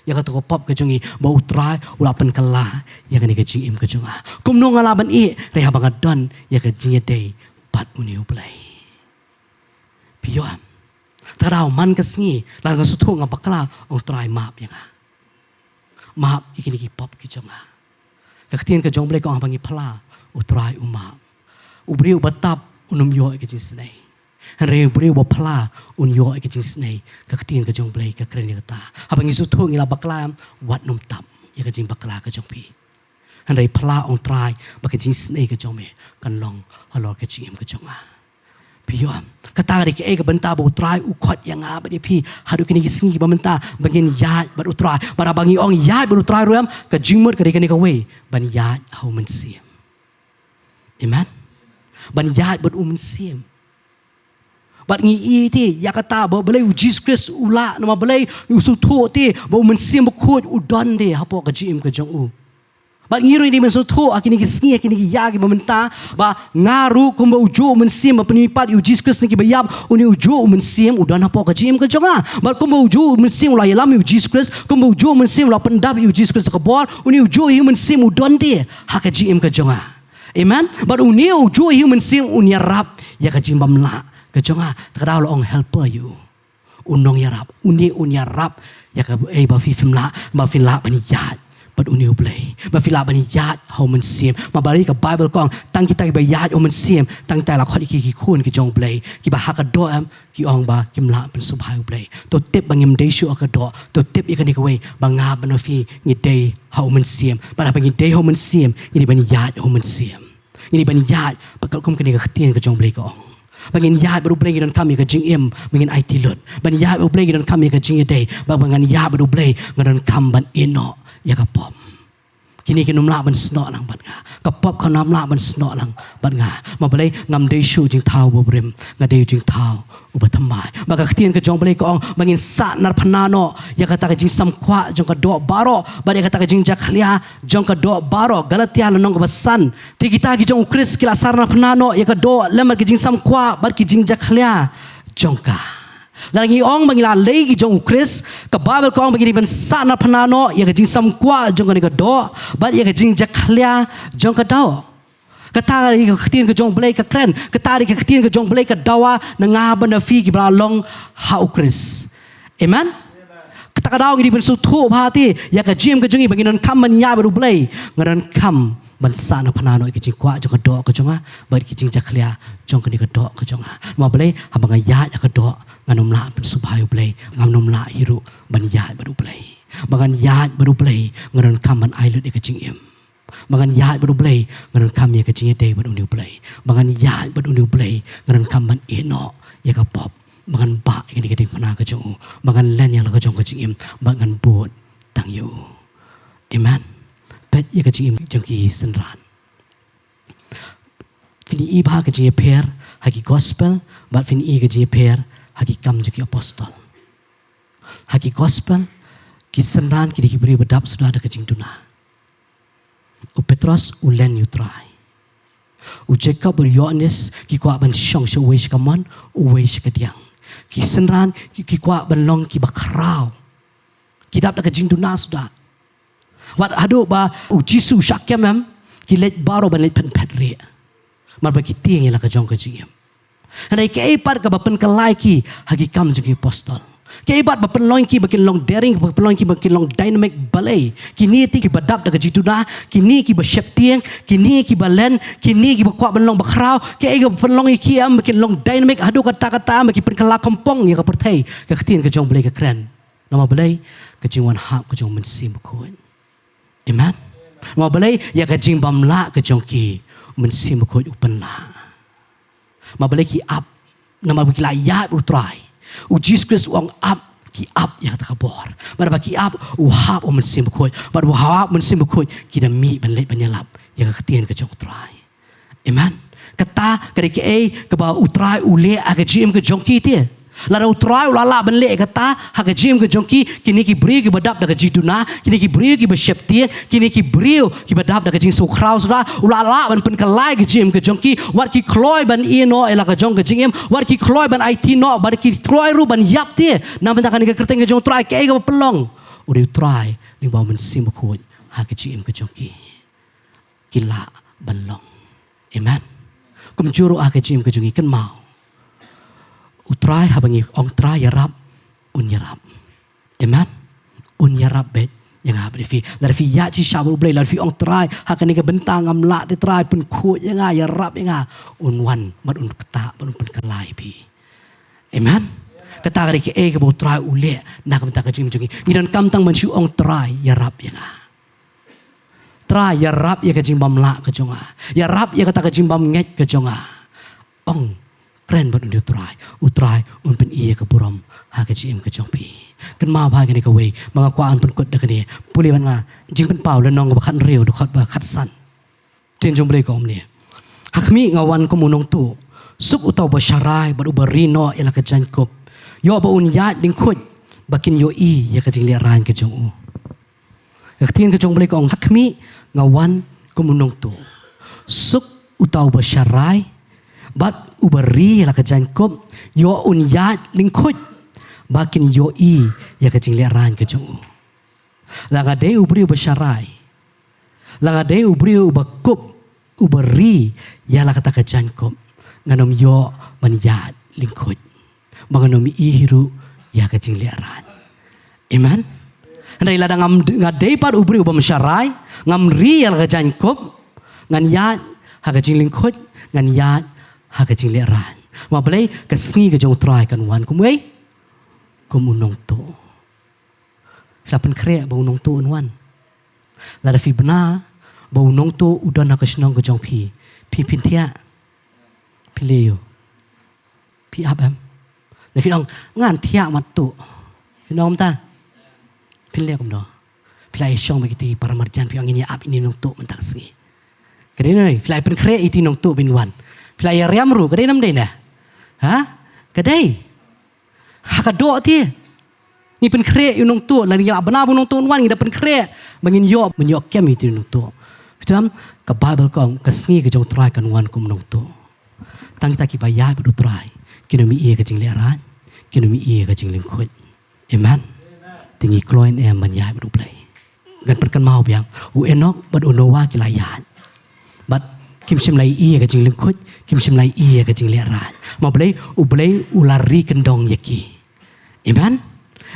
ïa kato ka pop ka jong ngi, ba u Trai u la pynkylla ïa kane ka jingim ka jong nga. Kumno nga lah ban ïeh? Hynrei haba nga don ïa ka jingïadei bad une u Blei. Phi ïohi? Te ka daw man ka sngi, lada nga sngewthuh nga bakla, ong Trai map ïa nga. Map ïa kine ki pop ki jong nga. Ka ktien ka jong u Blei ka ong haba ngi phla, u Trai u map. U briew uba tap un ym ïoh ïa ka jingisynei. Hynrei u briew uba phla un ïoh ïa ka jingisynei. Ka ktien ka jong u Blei ka kren ïa kata. Haba ngi sngewthuh ngi la bakla, wat nym tap ïa ka jingbakla ka jong phi. Hynrei phla, ong Trai, ba ka jingisynei ka jong me kan long halor ka jingim ka jong nga. Phi ïohi? Kata ka dei kaei ka bynta ba u Trai u khot ïa nga bad ïa phi haduh kine ki sngi kiba mynta, ba ngin ïaid bad u Trai. Bad haba ngi ong ïaid bad u Trai ruh, ka jingmut ka dei kane kawei, ban ïaid ha u Mynsiem. Amen. Ban ïaid bad u Mynsiem. Bad ngi ïohi te ïa kata ba balei u Jisu Khrist u lah, namar balei? U sngewthuh te ba u Mynsiem Bakhuid u don te hapoh ka jingim ka jong u. Bad ngi ruh ngi dei ban sngewthuh ha kine ki sngi, ha kine ki ïa kiba mynta, ba nga ruh kumba ujuh u Mynsiem ba pynmihpat ïa u Jisu Khrist na kiba ïap, une ujuh u Mynsiem u don hapoh ka jingim ka jong nga. Bad kumba ujuh u Mynsiem u la ïalam ïa u Jisu Khrist, kumba ujuh u Mynsiem u la pyndap ïa u Jisu Khrist da ka bor, une ujuh hi u Mynsiem u don te ha ka jingim ka jong nga. Amen. Bad une ujuh hi u Mynsiem un ïarap ïa ka jingbymlah ka jong nga. Te ka daw la ong helper ïa u. U nongïarap, une un ïarap ïa kaei ba phi phim lah, ba phin lah ban ïaid bad une u Blei, ba phin lah ban ïaid ha u Mynsiem. Namar balei? Ka Baibl ka ong tang kita kiba ïaid ha u Mynsiem, tang kita la khot ïa ki ki khun ki jong u Blei. Kiba ha ka doh em, ki ong ba kim lah ban sngewbha ïa u Blei. To tip ba ngim dei shuh ha ka doh, to tip ïa kane kawei, ba nga bad phi ngi dei ha u Mynsiem. Bad haba ngi dei ha u Mynsiem, ngi dei ban ïaid ha u Mynsiem. Ngi dei ban ïaid bad katkum kane ka ktien ka jong u Blei ka ong, ba ngin ïaid bad u Blei ngi donkam ïa ka jingim ba ngin aiti lut. Ban ïaid bad u Blei ngi donkam ïa ka jingïadei. Bad ba ngan ïaid bad u Blei nga donkam ban ïehnoh ïa ka pop. Kine kin ym lah ban snoh lang bad nga. Ka pop kan ym lah ban snoh lang bad nga. Namar balei? Ngam dei shuh u jingthaw uba rim, nga dei u jingthaw uba thymmai. Bad ka ktien ka jong u Blei ka ong ba ngin sahnarphna noh ïa kata ka jingsam kwah jong ka doh baroh bad ïa kata ka jingjakhlia jong ka doh baroh. Galatia lynnong kaba san. Te kita ki jong u Khrist ki la sahnarphna noh ïa ka doh lem bad ki jingsam kwah bad ki jingjakhlia jong ka. Lada ngi ong ba ngi la lei ki jong u Khrist, ka Baibl ka ong ba ngi dei ban sahnarphna noh ïa ka jingsam kwah jong kane ka doh bad ïa ka jingjakhlia jong ka doh. Kata ka dei ka ktien ka jong u Blei ka kren. Kata ka dei ka ktien ka jong u Blei ka dawa na nga bad na phi kiba la long ha u Khrist. Amen. Kata ka daw ngi dei ban sngewthuh bha te ïa ka jingim ka jong ngi, ba ngi donkam ban ïaid bad u Blei. Nga donkam ban sahnarphna noh ïa ka jingkwah jong ka doh ka jong nga bad ka jingjakhlia jong kane ka doh ka jong nga. Namar balei? Haba nga ïaid ha ka doh ngan ym lah ban sngewbha ïa u Blei, ngan ym lah hi ruh ban ïaid bad u Blei. Ba ngan ïaid bad u Blei nga donkam ban ai lut ïa ka jingim. Ba ngan ïaid bad u Blei nga donkam ïa ka jingïadei bad une u Blei. Ba ngan ïaid bad une u Blei nga donkam ban ïehnoh ïa ka pop. Ba ngan bah ïa kane ka diengphna ka jong u. Ba ngan len ïa la ka jong ka jingim. Ba ngan bud tang ïa u. Amen. Peit ïa ka jingim jong ki synran. Phin ïohi bha ka jingïapher ha ki gospel bad phin ïohi ka jingïapher ha ki Kam jong ki Apostol. Ha ki gospel, ki synran ki dei ki briew ba dap suda da ka jingduna. U Petros u len ïa u Trai. U Jakob bad u Ïoannis ki kwah ban shong sha uwei sha ka mon, uwei sha ka diang. Ki synran ki, ki kwah ban long kiba khraw. Ki dap da ka jingduna suda. Wat haduh ba u Jisu u shah kem em, ki leit baroh ban leit phet phet rieh. Namar ba ki tieng ïa la ka jong ka jingim. Hynrei kaei pat kaba pynkylla ïa ki ha ki Kam jong ki Apostol? Kaei pat ba pynlong ïa ki ba kin long daring, ba pynlong ïa ki ba kin long dynamic? Balei? Kine te kiba dap da ka jingduna, kine kiba sheptieng, kine kiba len, kine kiba kwah ban long bakhraw. Kaei kaba pynlong ïa ki em ba kin long dynamic haduh katta katta em ba ki pynkylla kongpong ïa ka pyrthei? Ka ktien ka jong u Blei ka kren. Namar balei? Ka jingwan hap ka jong u Mynsiem Bakhuid. Amen. Namar balei? Ïa ka jingbymlah ka jong ki, u Mynsiem Bakhuid u pynlah. Namar balei? Ki ap. Namar ba ki la ïaid bad u Trai. U Jisu Khrist u ong ap, ki ap ïa kata ka bor. Bad ba ki ap, u hap u Mynsiem Bakhuid. Bad ba hap u Mynsiem Bakhuid, ki da mih ban leit ban ïalap ïa ka ktien ka jong u Trai. Amen. Kata ka dei kaei kaba u Trai u leh ha ka jingim ka jong ki te. Lada U Trai u la lah ban leh kata ha ka jingim ka jong ki, kine ki briew kiba dap da ka jingduna, kine ki briew kiba sheptieng, kine ki briew kiba dap da ka jingsngewkhraw shuh, u la lah ban pynkylla ïa ka jingim ka jong ki, wat ki kloi ban ïehnoh ïa la ka jong ka jingim, wat ki kloi ban aiti noh, wat ki kloi ruh ban ïap te na ka bynta kane ka kyrteng ka jong U Trai. Kaei kaba pynlong? U dei U Trai lyngba U Mynsiem Bakhuid ha ka jingim ka jong ki. Ki lah ban long. Amen. Kumjuh ruh ha ka jingim ka jong ngi, kynmaw, U Trai, haba ngi ong Trai ïarap, Un ïarap. Amen. Un ïarap beit ïa nga bad ïa phi. Lada phi ïaid shisha bad U Blei, lada phi ong Trai, ha kane ka bynta ngam lah te Trai, pynkhuid ïa nga, ïarap ïa nga, Un wan bad Un ktah bad Un pynkylla ïa phi. Amen. Kata ka dei kaei kaba U Trai u leh na ka bynta ka jingim jong ngi. Ngi donkam tang ban shu ong Trai, ïarap ïa nga. Trai, ïarap ïa ka jingbymlah ka jong nga. Ïarap ïa kata ka jingbymngeit ka jong nga. Ong, kren bad U Trai. U Trai Un pyni ïa ka burom ha ka jingim ka jong phi. Kynmaw bha kane kawei, ma nga kwah ban pynkut da kane. Pule bad nga Jingpynpaw lynnong kaba khathynriew, dkhot ba khatsan. Ktien jong U Blei ka ong kumne: Ha khmih, nga wan kum u nongtuh. Suk uta uba sharai bad uba ri noh ïa la ka jaiñkup. Ïoh ba un ïaid lyngkhuid ba kin ïohi ïa ka jinglehrain ka jong u. Ka ktien ka jong U Blei ka ong, ha khmih, nga wan kum u nongtuh. Suk uta uba sharai bad uba ri ïa la ka jaiñkup, ïoh un ïaid lyngkhuid ba kin ïohi ïa ka jinglehrain ka jong u. La nga dei u briew uba sharai, la nga dei u briew uba kup, uba ri ïa la kata ka jaiñkup, ngan ym ïoh ban ïaid lyngkhuid, ba ngan ym i hi ruh ïa ka jinglehrain. Amen. Hynrei lada ngam, nga dei pat u briew uba ym sharai, ngam ri ïa la ka jaiñkup, ngan ïaid ha ka jinglyngkhuid, ngan ïaid ha ka jinglehrain. Ma Blei, ka sngi ka jong U Trai kan wan kum uei? Kum u nongtuh. Phi la pynkhreh ba u nongtuh un wan? Lada phi bna ba u nongtuh u don ha ka shnong ka jong phi, phi, phin thiah? Phi leh aiu? Phi ap em? Lada phi ong, ngan thiah mat tuh, phin ong kumta? Phin leh kumno? Phi la ïashong bad kita ki para marjan, phi ong, ngin ïa ap ïa ine i nongtuh mynta ka sngi. Ka dei ne em? Phi la pynkhreh ïa ine i nongtuh ban wan. Phi la ïariam ruh, ka dei ne ym dei ne? Ha? Ka dei. Ha ka doh te ngi pynkhreh ïa u nongtuh, lada ngi la bna ba u nongtuh un wan, ngi da pynkhreh ba ngin ïoh, ban ïoh kem ïa ine i nongtuh. Phi tip em, ka Baibl ka ong, ka sngi ka jong U Trai kan wan kum u nongtuh. Tang kita kiba ïaid bad U Trai kin ym i ïa ka jinglehrain, kin ym i ïa ka jinglyngkhuid. Amen. Te ngi kloi ne em ban ïaid bad U Blei? Ngan pynkynmaw biang, u Enok bad u Noah ki la ïaid, bad kim shym la i ïa ka jinglyngkhuid, kim shym la i ïa ka jinglehrain. Ma Blei, U Blei u la ri kyndong ïa ki. Amen.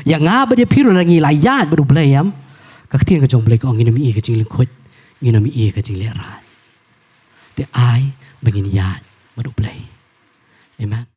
Ïa nga bad ïa phi ruh, lada ngi la ïaid bad U Blei, em, ka ktien ka jong U Blei ka ong, ngin ym i ïa ka jinglyngkhuid, ngin ym i ïa ka jinglehrain. Te ai ba ngin ïaid bad U Blei. Amen.